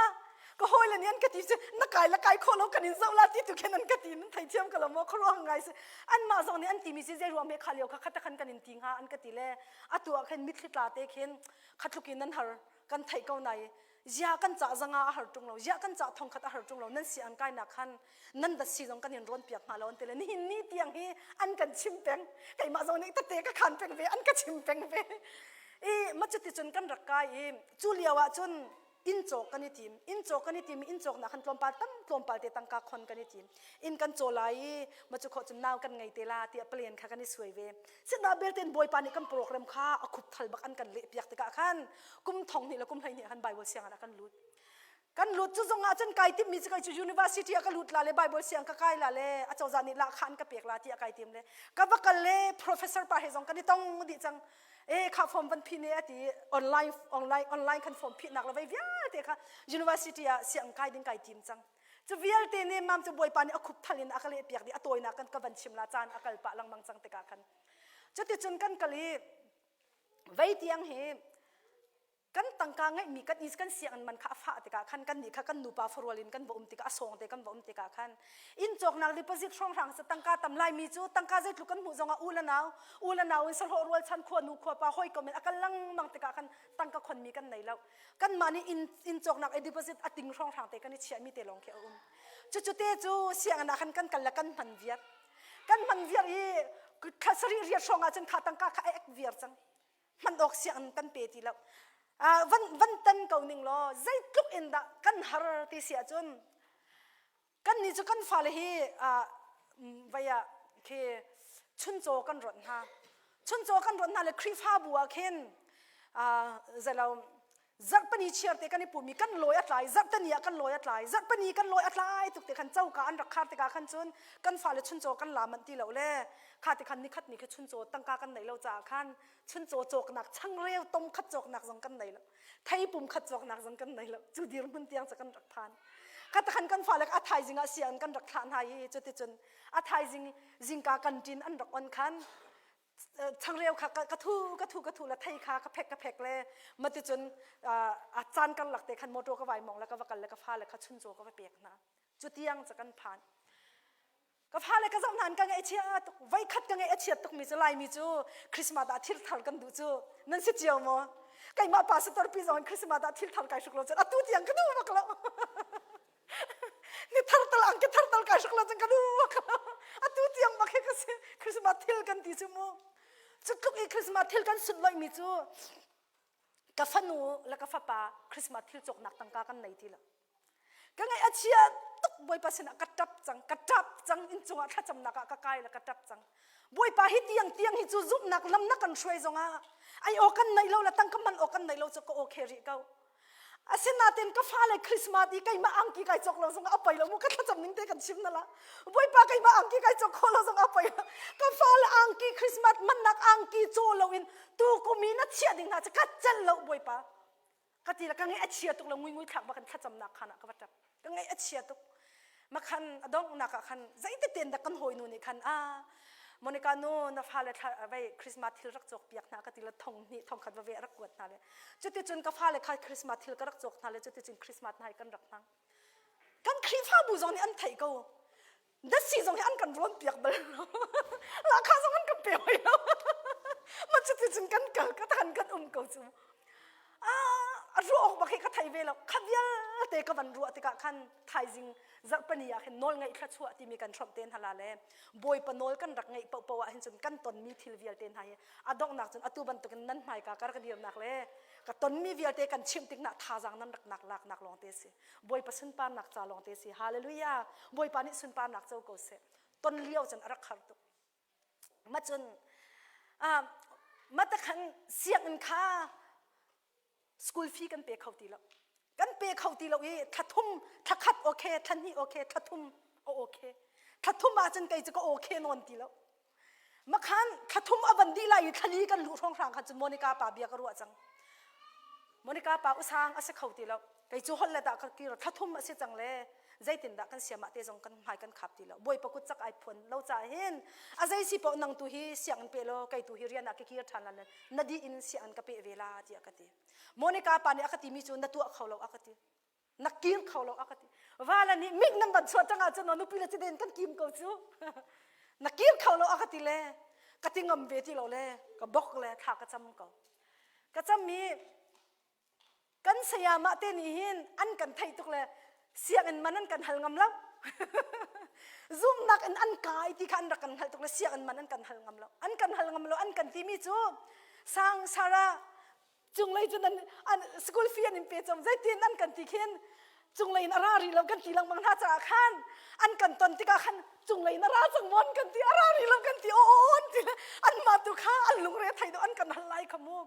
[SPEAKER 1] ka hawile nih an ka ti cu na kai la kai khawh lo kan in zoh la ti tu khin an ka ti nan theithiam ka lo maw khuaruah ngai si anmah zong nih an timi si zei ruang me kha lio kha khata khan kan in ti hnga an ka ti le atu ah khin mitthli tla te khin khatluk in nan har kan theih ko nai zia kan cah zanga a har ṭung lo zia kan cah thongkhat a har ṭung lo nan si an kai nak khan nan dat si zong kan in rawn piak hnga lo an ti le nihin ni tiang hi an kan chim peng keimah zong nih tete ka khan peng ve an ka chim peng ve i ma cuti cun kan rak kai i cu lio ah cun inn cawk kan i tim inn cawk kan i tim inn cawk nak khan tlawmpal tam tlawmpal te tangka khon kan i tim inn kan caw lai i ma cu khawh cun nau kan ngei te la tiah plan kha kan i suai ve Sihna belten Bawipa nih kan program kha a khupthal bak an kan leh piak tikah khan kum thong hnih le kum 12 khan Bible sianginn ah kan lut. Kan lut cu zong ah cun kai timmi cu kai cu university ah ka lut la le Bible siang ka kai la le a cozah nih lahkhah an ka pek la tiah kai tim le ka va kal le professor pa he zong kan i tong dih cang. E kha form van phi ne ati online online online khan form phih nak la vei vialte kha university ah siang kai ding kai tim cang. Cu vialte ne mam cu Bawipa nih a khup thal in a ka leh piak dih a tawinak kan ka van chim la caan a kal pah lengmang cang tikah khan. Cuticun kan kal i vei tiang hi kan tangka ngeihmi kan is kan sianginn man kha a fah tikah khan kan nih kha kan nupa farual in kan va um tikah a sawng te kan va um tikah khan inn cawknak deposit hrawnghrang sa tangka tam laimi cu tangka zeitluk kan hmuh zongah u le nau u le nau in sahlawh rualchan khua nu khua pa hawikom in a kal lengmang tikah khan tangka khonmi kan nei lo kanmah nih inn inn cawknak i deposit a ting hrawnghrang te kan i chiahmi te lawng khi a um cucu te cu sianginn ah khan kan kal le kan hman viar kan hman viar i thla sarih riat hrawng ah cun kha tangka kha a ek viar cang hman awk sianginn kan pe ti lo van van tan ko ning law zeitluk in dah kan har ti si ahcun Kannih cu kan fale hi vei ah khi chuncaw kan rawnh hna. Chuncaw kan rawnh hna le Khrihfabu ah khin zelo zarhpani chiar te kan i pum i kan lawi a tlai zarhtani ah kan lawi a tlai zarhpani kan lawi a tlai tuk te khan coka an rak khar tikah khan cun kan fale chuncaw kan la manh ti lo le kha ti khan nikhat ni khi chuncaw tangka kan nei lo caah khan chuncaw cawknak changreu tom khat cawknak zong kan nei lo thei pum khat cawknak zong kan nei lo cu dirhmun tiang cu kan rak phan khatakhan kan fale a thaizing ah siang kan rak thlah hna i cuticun a thaizing zingka kan ṭin an rak on khan changreu kha ka thu ka thu ka thu la thei kha ka phek ka phek le maticun a caan karlak te khan motor ka vai mong le ka va kal le ka fale kha chuncaw ka va pek hna cu tiang cu kan phan Ka fale ka zoh hna ka ngaih a chia tuk. Voikhat ka ngaih a chiat tukmi cu Laimi cu Christmas ah thil thar kan duh cu. Nan si cio maw? Keimah pastor pi zong in Christmas ah thil thar kai hruk lo cun atu tiang ka duh bak lo. Ni thar tal ang ke thar tal kai hruk lo cun ka duh bak lo. Atu tiang bak hi ka si Christmas thil kan ti cu mu. Cu tluk i Christmas thil kan sunloimi cu ka fanu le ka fapa Christmas thil cawknak tangka kan nei ti lo. Ka ngaih a chia tuk Bawipa sinah ka ṭap cang, ka ṭap cang inncung ah thlacamnak ah ka kai le ka ṭap cang. Bawipa hi tiang tiang hi cu zumhnak lam na kan hruai zongah ai aw kan neih lo le tangka man aw kan neih lo cu ka okay rih ko. Asinain ka fale Christmas i keimah angki kai cawk lo zongah a poi lo mu ka thlacam ning te kan chim na la. Bawipa keimah angki kai cawk khawh lo zongah a poi lo. Ka fale angki Christmas mannak angki caw loin tu kum i na chiah ding hna cu ka celh lo Bawipa. Ka ti le ka ngaih a chia tuk le nguingui thlak bak in thlacamnak khan ah ka va ṭap. Ka ngaih a chia tuk. Makhan a donghnak ah khan zeiteten dah kan hawinu nih khan ah Monica nu na fale thla vei Christmas thil rak cawk piak hna ka ti le thong hnih thong khat va ve rak kuat hna le cuticun ka fale kha Christmas thil ka rak cawk hna le cuticun Christmas hna hi kan rak hmang. Kan Khrihfabu zong nih an theih ko. Datsi zong hi an kan rawn piak bal lo. Lahkhah zong an kan pe hoi lo. Ma cuticun kan kal ka tan kan um ko cu. A ruah awk bak hi ka thei ve lo. Kha vialte ka van ruah tikah khan thaizing zarhpini ah khin nawl ngeih thluachuah timi kan hrawmh te hna la le Bawipa nawl kan rak ngeih paohpaoh ah hin cun kan tonmi thil vialte hna hi a donghnak cun atu bantukin nan hmaika ka rak dirnak le ka tonmi vialte kan chimh tik nak thazaang nan rak nak laknak lawng te si. Bawipa sunparnak ca lawng te si. Hallelujah. Bawipa nih sunparnak co ko seh. Ton lio cun a rak har tuk. Ma cun ma takhan sianginn kha school fee kan pe kho ti lo. Kan pe kho ti lo i thla thum thla khat okay thla hnih okay thla thum a okay. Thla thum ahcun kei cu ka okay nawn ti lo. Makhan thla thum a van dih lai i thlali kan luh hrawnghrang khan cun Monica pa bia ka ruah cang. Monica pa usang a si kho ti lo. Kei cu holh le dah ka kir thla thum a si cang le zeitindah kan siam ah te zong kan hmai kan khap ti lo. Bawipa kut cak ai phuan lo caah hin a zei si paoh nang tu hi sianginn pe law kei tu hi rian ah ka kir ṭhan lan na dih in sianginn ka peh ve la tiah ka ti. Monica pa nih a ka timi cu na tuah kho lo a ka ti. Na kir kho lo a ka ti. Vala nih mik nan van chuah cang ahcun nupi le ciden kan kim ko cu. Na kir kho lo a ka ti le ka ti ngam ve ti lo le ka bok le thla ka cam ko. Ka cam i kan sayamah te nih hin an kan theih tuk le sianginn man an kan hal ngam lo. Zumnak in an kai ti kha an rak kan hngalh tuk le sianginn man an kan hal ngam lo. An kan hal ngam lo an kan timi cu sang sara cunglei cu nan an school fee an in pe chom zeitin an kan ti khin cunglei in a ra rih lo kan ti lengmang hna caah khan an kan ton tikah khan cunglei in a ra cang maw an kan ti a ra rih lo kan ti aw aw an ti an mah tu kha an lungre thei do an kan hal lai kha mu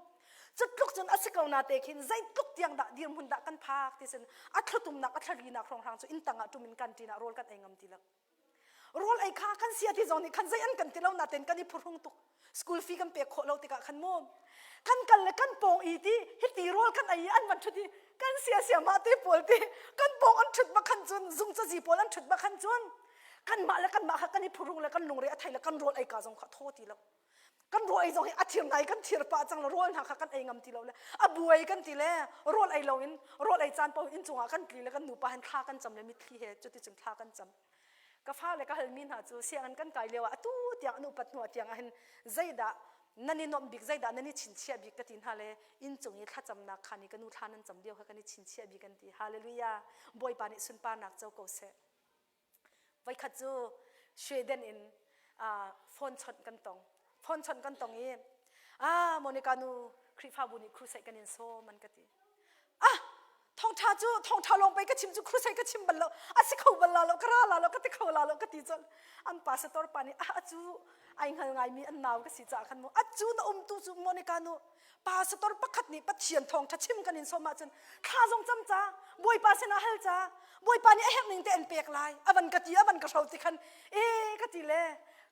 [SPEAKER 1] cutluk cun a si ko na te khin zeitluk tiang dah dirhmun dah kan phak ti sin a thlutumnak a thlarinak hrawnghrang cu inn tangah ṭum in kantin ah rawl kan ei ngam ti lo rawl ei kha kan sia ti zong nih khan zei an kan ti lo naten kan i phuhrung tuk school fee kan pek khawh lo tikah khan mu kan kal le kan pawng i ti hi ti rawl kan ei i an van thut i kan sia sia mah te pawl ti kan pawng an thut bak khan cun zung cazi pawl an thut bak khan cun kan mah le kan mah kha kan i phuhrung le kan lungre a thei le kan rawl ei ka zong kha thaw ti lo kan rawl ei zong hi a thir ngai kan thir pah cang le rawl hna kha kan ei ngam ti lo le a buai kan ti le rawl ei lo in rawl ei caan paoh inn cungah kan tli le kan nupa hin thla kan cam le mitthli he cuticun thla kan cam ka fale ka halmi hna cu sianginn kan kai lio ah atu tiang an upat hnu tiang ah hin zeidah nan i nuamh bik zeidah nan i chinchiah bik ka ti hna le inn cung i thlacamnak khan i ka nu thla nan cam lio kha kan i chinchiah bik an ti hallelujah bawipa nih sunparnak co ko seh Voikhat cu Sweden in phone chawnh kan tong. Phone chawnh kan tong i ah Monica nu Khrihfabu nih crusade kan in sawm an ka ti. Ah thawngṭha cu thawngṭha lawng pei ka chim cu crusade ka chim bal lo a si kho bal la lo ka ra la lo ka ti kho la lo ka ti cun an pastor pa nih ah cu ai hngal ngaimi an nau ka si caah khan mu a cu na um tu cu Monica nu pastor pakhat nih Pathian thawngṭha chim kan in sawm ahcun thla zong cam ca Bawipa sinah hal ca Bawipa nih a herh ning te an pek lai a van ka ti a van ka hro ti khan e ka ti le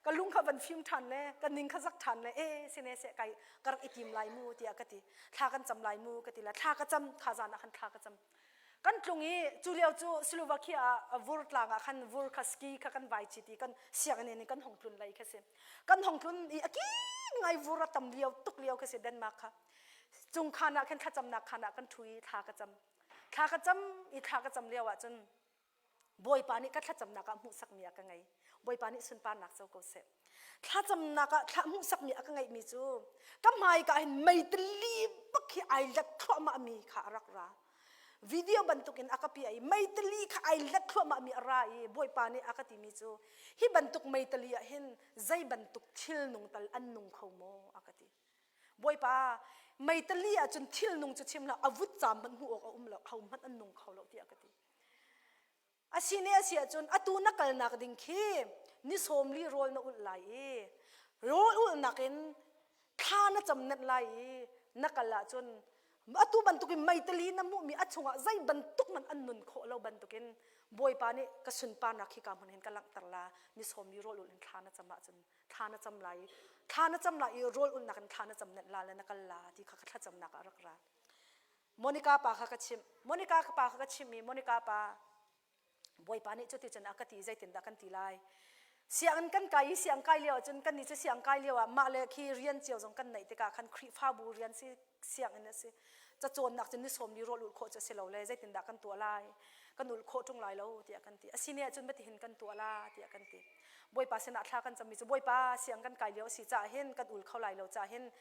[SPEAKER 1] ka lung kha van fim ṭhan le ka ning kha zak ṭhan le e sine seh kai ka rak i tim lai mu tiah ka ti thla kan cam lai mu ka ti le thla ka cam kha zan ah khan thla ka cam kan tlung i cu lio cu Slovakia ah vur tlang ah khan vur kha ski kha kan vai chit i kan sianginn in kan hong tlun lei kha si kan hong tlun i a kin ngai vur a tam lio tuk lio kha si Denmark kha cung khan ah khan thlacamnak khan ah kan ṭhu i thla ka cam thla ka cam i thla ka cam lio ah cun Bawipa nih ka thlacamnak ah hmuhsakmi a ka ngei Bawipa nih sunparnak co ko seh thlacamnak ah thla hmuhsakmi a ka ngeihmi cu ka hmaika hin meitili bak hi ai let thluahmah mi kha a rak ra video bantukin a ka piah i meitali kha ai let thluahmah mi a ra i Bawipa nih a ka timi cu hi bantuk meitali ah hin zei bantuk thil nung tal an nung kho maw a ka ti Bawipa meitali ah cun thil nung cu chim hlah a vut caam hmanh hmuh awk a um lo ho hmanh an nung kho lo tiah ka ti A si ne a si ahcun atu na kalnak ding khi ni 40 rawl na ulh lai i rawl ulhnak in thla na cam nenh lai i na kal ahcun atu bantukin meitali na hmuhmi a chungah zei bantuk man an nun khawh lo bantukin Bawipa nih ka sunparnak hi ka hmun hin ka langhter la ni 40 rawl ulh in thla na cam ahcun thla na cam lai i thla na cam lai i rawl ulhnak in thla na cam nenh la le na kal la ti kha ka thlacamnak ah a rak ra. Monica pa kha ka chimh. Monica ka pa kha ka chimh i Monica pa Bawipa nih cuticun a ka ti zeitindah kan ti lai. Sianginn kan kai i siang kai lio ahcun kan nih cu siang kai lio ah mah le khi rian cio zong kan neih tikah khan Khrihfabu rian si sianginn a si. Cacawnnak cun ni 40 rawl ulh khawh cu a si lo le zeitindah kan tuah lai. Kan ulh khawh ṭung lai lo tiah kan ti. Asine ahcun batihin kan tuah la tiah kan ti. Bawipa sinah thla kan cammi cu Bawipa siang kan kai lio a si caah hin kan ul kho lai lo caah hin.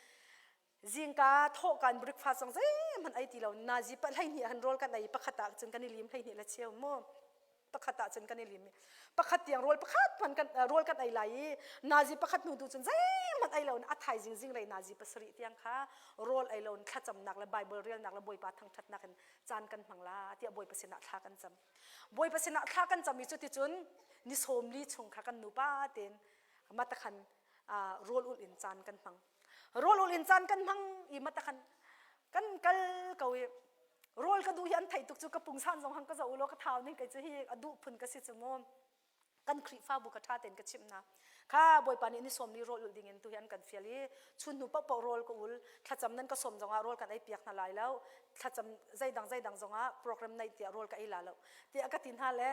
[SPEAKER 1] Zingka thawhkan breakfast zong zeihmanh ei ti lo nazi pa 12 han rawl kan ei pakhat ah cun kan i lim 12 le cheu mu pakhat ah cun kan i lim pakhat tiang rawl pakhat hman kan rawl kan ei lai i nazi pakhat hnu tu cun zeihmanh ei lo a thaizing zinglei nazi pasarih tiang kha rawl ei lo thlacamnak le bible relnak le bawipa thangthatnak in caan kan hmang la tiah bawipa sinah thla kan cam bawipa sinah thla kan cam i cuticun ni sawmli chung kha kan nupa tein matakhan rawl ulh in caan kan hmang rawl ulh in caan kan hmang i matakhan kan kal ko i rawl ka duh hi an theih tuk cu ka pungsan zong hang ka zoh law ka thau ning kei cu hi a duh phun ka si cu mu kan Khrihfabu ka ṭha tein ka chimh hna kha Bawipa nih ni sawmli rawl ulh ding in tu hi an kan fial i chun hnu paohpaoh rawl ka ul thlacam nan ka sawm zongah rawl kan ei piak hna lai lo thlacam zeidang zeidang zongah program nei tiah rawl ka ei la lo tiah ka ti hna le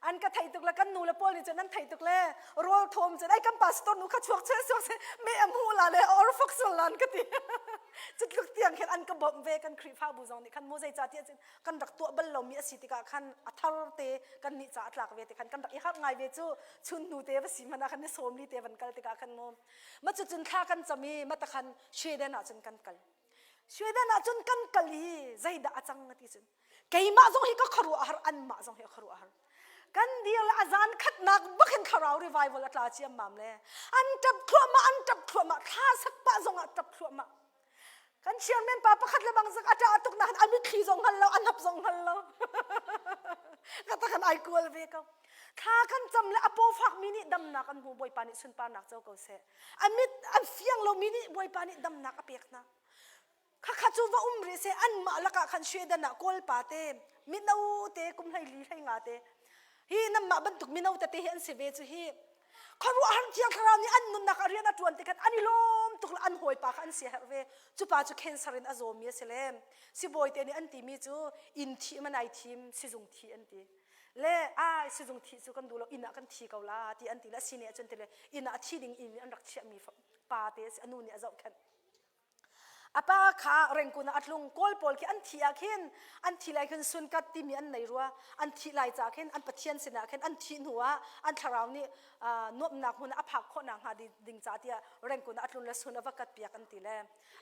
[SPEAKER 1] an ka thei tuk le kan nu le pawl nih cun an thei tuk le rawl thawm cun ai kan pastor nu kha chuak che chuak che me a hmu la le or fok sul lan ka ti cutluk tiang khin an ka bawmh ve kan Khrihfabu zong nih khan mu zeica tiah cun kan rak tuah bal lomi a si tikah khan a thar te kan nih ca a tlak ve te khan kan rak i harh ngai ve cu chun hnu te va si hmanh ah khan ni sawmli te van kal tikah khan mu ma cu cun thla kan cam i ma ta khan Sweden ah cun kan kal Sweden ah cun kan kal i zeidah a cang ti cun keimah zong hi ka khuaruah a har anmah zong hi a khuaruah a har kan dir le a zan khatnak bak hin thlarau revival a tla ciammam le an ṭap thluahmah an ṭap thluahmah thla sak pah zong ah ṭap thluahmah kan chairman pa pakhat le bang zak a ṭah tuk nain a mitthli zong hngal lo a hnap zong hngal lo ka ta kan ai kual ve ko thla kan cam le a paw fak mi nih damnak an hmu bawipa nih sunparnak co ko seh a mit an fiang lo mi nih bawipa nih damnak a pek hna Khakha cu va um rih seh anmah lakah khan Sweden ah Kawl pa te mino te kum 14 hlei te hi nanmah bantuk mino tete hi an si ve cu hi khuaruahhar thiang thlarau nih an nunnak a rian a ṭuan ti khan an i lawm tuk le an hawipa kha an siaherh ve cu pa cu cancer in a zawmi a si le sibawi te nih an timi cu inn thih man ai thim sizung thi an ti le ai sizung thi cu kan duh lo inn ah kan thi ko la ti an ti le a si ne ahcun ti le inn ah a thi ding inn an rak chiahmi pa te a si a nu nih a zohkhenh A pa kha Rengkun ah a tlung. Kawl pawl khi an thih ah khin an thi lai khin sunkat timi an nei rua. An thih lai ca khin an Pathian sinah khin an thih hnu ah an thlarau nih nuamhnak hmun ah a phak khawh nakhnga ding ca tiah Rengkun ah a tlun le sun a va kat piak an ti le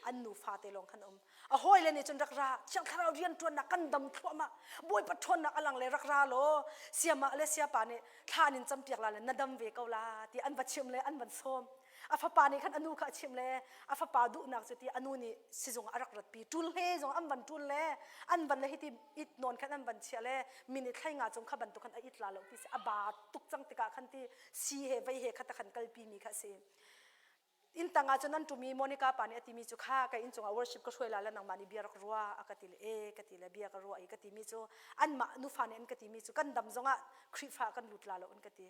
[SPEAKER 1] an nufa te lawng khan um. A hawile nih cun rak ra Thiang Thlarau rianṭuannak kan dam thluahmah. Bawipa ṭhawnnak a lang le rak ra law siamah le siapa nih thla an in campiak la le na dam ve ko la ti an va chimh le an van sawm. A fapa nih khan a nu kha a chimh le a fapa duhnak cu ti a nu nih sizung ah a rak ratpi. Ṭul hle zong an van ṭul le an van le hiti it nawn khan an van chiah le minute 15 cung kha bantuk khan a it la lo ti si a ba tuk cang tikah khan ti si he vei he kha ta khan kalpi mi kha a si. Inn tang ah cun an ṭum i Monica pa nih a timi cu kha ka inn cungah worship ka hruai la le nangmah nih bia rak rua a ka ti le e ka ti le bia ka ruah i ka timi cu anmah nufa nih an ka timi cu kan dam zongah Khrihfa kan lut la lo an ka ti.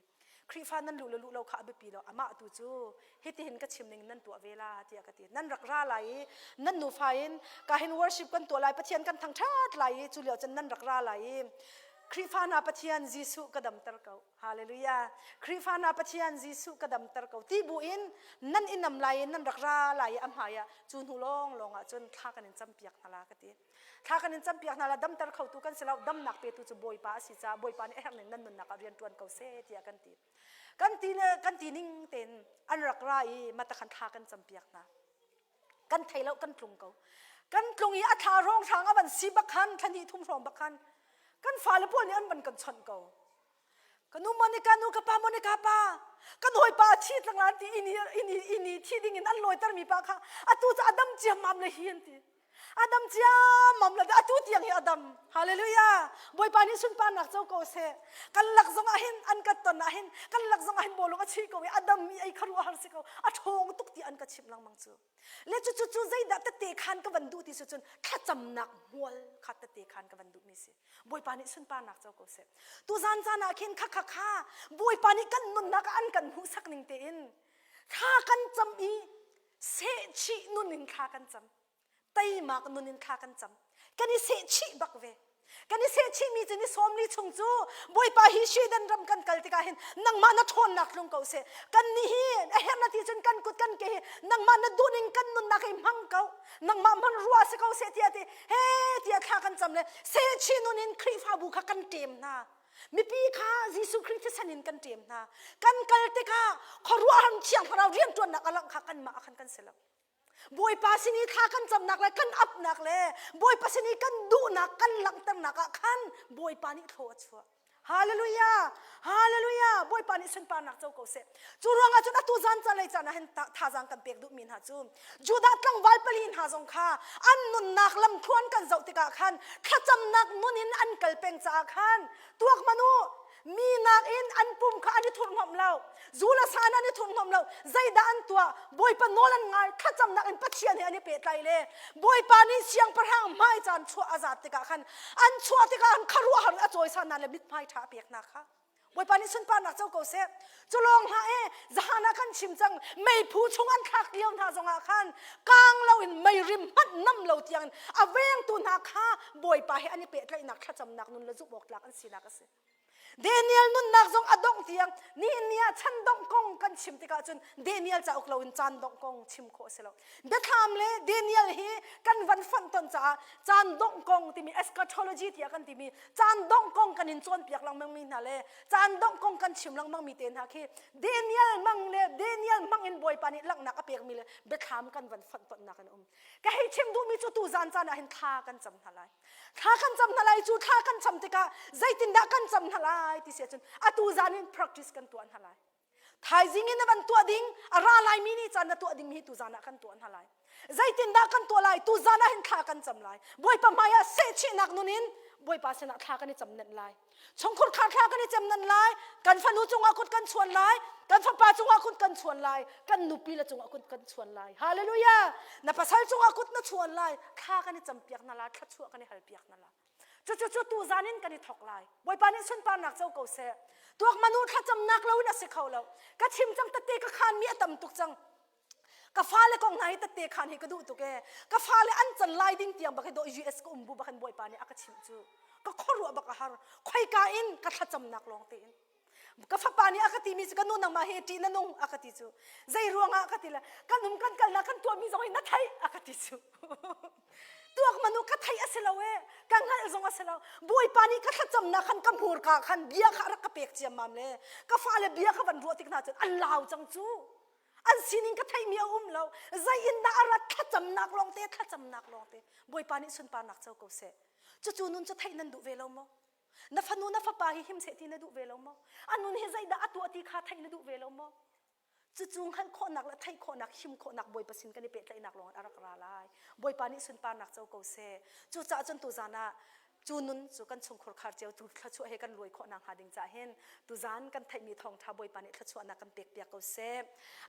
[SPEAKER 1] Khrihfa nan luh le luh lo kha a biapi lo amah tu cu hitihin ka chim ning nan tuah ve la tiah ka ti nan rak ra lai i nan nufa in ka hin worship kan tuah lai Pathian kan thangṭhat lai i cu lio cun nan rak ra lai i Khrihfa hna Pathian Jesuh ka damter ko Hallelujah Khrihfa hna Pathian Jesuh ka damter ko ti bu in nan i nam lai i nan rak ra lai i a hmai ah cu hnu lawng lawng ah cun thla kan in campiak hna la ka ti Thla kan in campiak hna la damter khotu kan si lo damnak petu cu Bawipa a si caah Bawipa nih a herh ning nan nunnak ah rian ṭuan ko seh tiah kan ti. Kan ti le kan ti ning tein an rak ra i matakhan thla kan campiak hna. Kan thei lo kan tlung ko. Kan tlung i a thla hrawng hrang a van si bak khan thla hnih thum hrawng bak khan kan fale pawl nih an van kan chawnh ko. Ka nu Monica nu ka pa Monica pa kan hawipa a thi tlang lan ti ini ini ini thi ding in an lawiter mi pa kha atu cu adam ciammam le hi an ti adam ciammam le atu tiang hi adam hallelujah bawipa nih sunparnak co ko seh kan lak zong ah hin an kan ton ah hin kan lak zong ah hin bawlung a chuih ko i adam i ei kha ruah har si ko a ṭhawng tuk ti an ka chimh lengmang cu le cu cu cu zeidah tette khan ka van duh ti cu cun thlacamnak hmual kha tette khan ka van duh mi si Bawipa nih sunparnak co ko seh tuzan caan ah khin kha kha kha Bawipa nih kan nunnak ah an kan hmuhsak ning tein thla kan cam i sehchih nun in thla kan cam teimak nun in thla kan cam kan i sehchih bak ve kan i sehchihmi cu ni 40 chung cu Bawipa hi Sweden ram kan kal tikah hin nangmah na ṭhawnnak tlung ko seh kan nih hi a herh na ti cun kan kut kan ke hi nangmah na duhning kan nunnak hi hmang ko nangmah hman rua si ko seh tiah ti he tiah thla kan cam le sehchih nun in Khrihfabu kha kan ṭem hna mipi kha Jesuh Khrih thisen in kan ṭem hna kan kal tikah khuaruahhar thiang thlarau rianṭuannak a langh kha kanmah ah khan kan si lo. Bawipa sin i thla kan camnak le kan apnak le Bawipa sin i kan duhnak kan langhternak ah khan Bawipa nih thlaw a chuah. Hallelujah! Hallelujah! Bawipa nih sunparnak co ko seh. Cu ruangah cun atu zan caan lei caan ah hin thazaang kan pek duhmi hna cu Judah tlangval pali hna zong kha an nunnak lamthluan kan zoh tikah khan thlacamnak nun in an kal peng caah khan tuak hmanh u mi nakin an pum kha an i thurhhnawmh lo zu le sa an i thurhhnawmh lo zeidah an tuah Bawipa nawl an ngai thlacamnak in Pathian he an i pehtlai le Bawipa nih siangpahrang hmai caan chuah a zat tikah khan an chuah tikah an khuaruahhar in a cawisan hna le mithmai ṭha a pek hna kha Bawipa nih sunparnak co ko seh. Cu lawng hlah e, zahan ah kan chim cang, meiphu chung an thlak lio hna zongah khan kang loin meirim hmanh nam lo tiangin a vengtu hna kha Bawipa he an i pehtlaihnak thlacamnak nun le zumh awk tlak an sinak a si. Daniel nunnak zong a dongh tiang nihin ni ah chan dongh kong kan chim tikah cun Daniel cauk loin caan dongh kong chim khawh a si lo. Biathlam le Daniel hi kan van fonh ton caah caan dongh kong timi eschatology tiah kan timi caan dongh kong kan in cawnpiak lengmang mi hna le caan dongh kong kan chim lengmang mi te hna khi Daniel mang le Daniel hmang in Bawipa nih langhnak a pekmi le biathlam kan van fonh tonnak an um. Ka hei chim duhmi cu tu zan caan ah hin thla kan cam hna lai. Thla kan cam hna lai cu thla kan cam tikah zeitindah kan cam hna lai ti si ahcun atu zan in practice kan tuah hna lai. Thaizing in na van tuah ding a ra laimi nih caan na tuah ding hi tu zan ah kan tuah hna lai. Zeitindah kan tuah lai tu zan ah hin thla kan cam lai. Bawipa hmai ah sehchihnak nun in Bawipa sinah thla kan i cam nenh lai. Chungkhur khar thla kan i cem nan lai. Kan fanu cungah kut kan chuan lai. Kan fapa cungah kut kan chuan lai. Kan nupi le cungah kut kan chuan lai. Hallelujah. Na pasal cungah kut na chuan lai. Thla kan i campiak hna lai. Thluachuah kan i halpiak hna lai. Cucu cu tu zan in kan i thok lai. Bawipa nih sunparnak co ko seh. Tuak manu thlacamnak lo in a si kho lo. Ka chim cang tette ka khan mi a tam tuk cang. Ka fale kong hna hi tette khan hi ka duh tuk ee. Ka fale an can lai ding tiang bak hi dawh US ka um bu bak in Bawipa nih a ka chimh cu. Ka khuaruah bak a har. Khoika in ka thlacamnak lawng tein. Ka fapa nih a ka timi cu ka nu nangmah hi ṭih na nung a ka ti cu. Zei ruangah ka ti le kan um kan kalnak kan tuahmi zong hi na theih a ka ti cu. Tuak manu ka theih a si lo ee ka hngalh zong a si lo. Bawipa nih ka thlacamnak khan ka hmurka khan bia kha a rak ka pek ciammam le ka fale bia kha van ruah tik hna cun an lau cang cu. An sining ka theihmi a um lo. Zei in dah a rat thlacamnak lawngte thlacamnak lawngte. Bawipa nih sunparnak co ko seh. Cucu nun cu theih nan duh ve lo maw? Na fanu na fapa hi him seh ti na duh ve lo maw? A nun hi zeidah a tuah ti kha theih na duh ve lo maw? Cucu hngalh khawhnak le theih khawhnak, him khawhnak Bawipa sin kan i pehtlaihnak lawng in a rak ra lai. Bawipa nih sunparnak co ko seh. Cucaah cun tuzan ah cu nun cu kan chungkhur khar cio tu thluachuah he kan luai khawhnak hnga ding cah hin tuzan kan theihmi thawngṭha Bawipa nih thluachuahnak kan pek piak ko seh.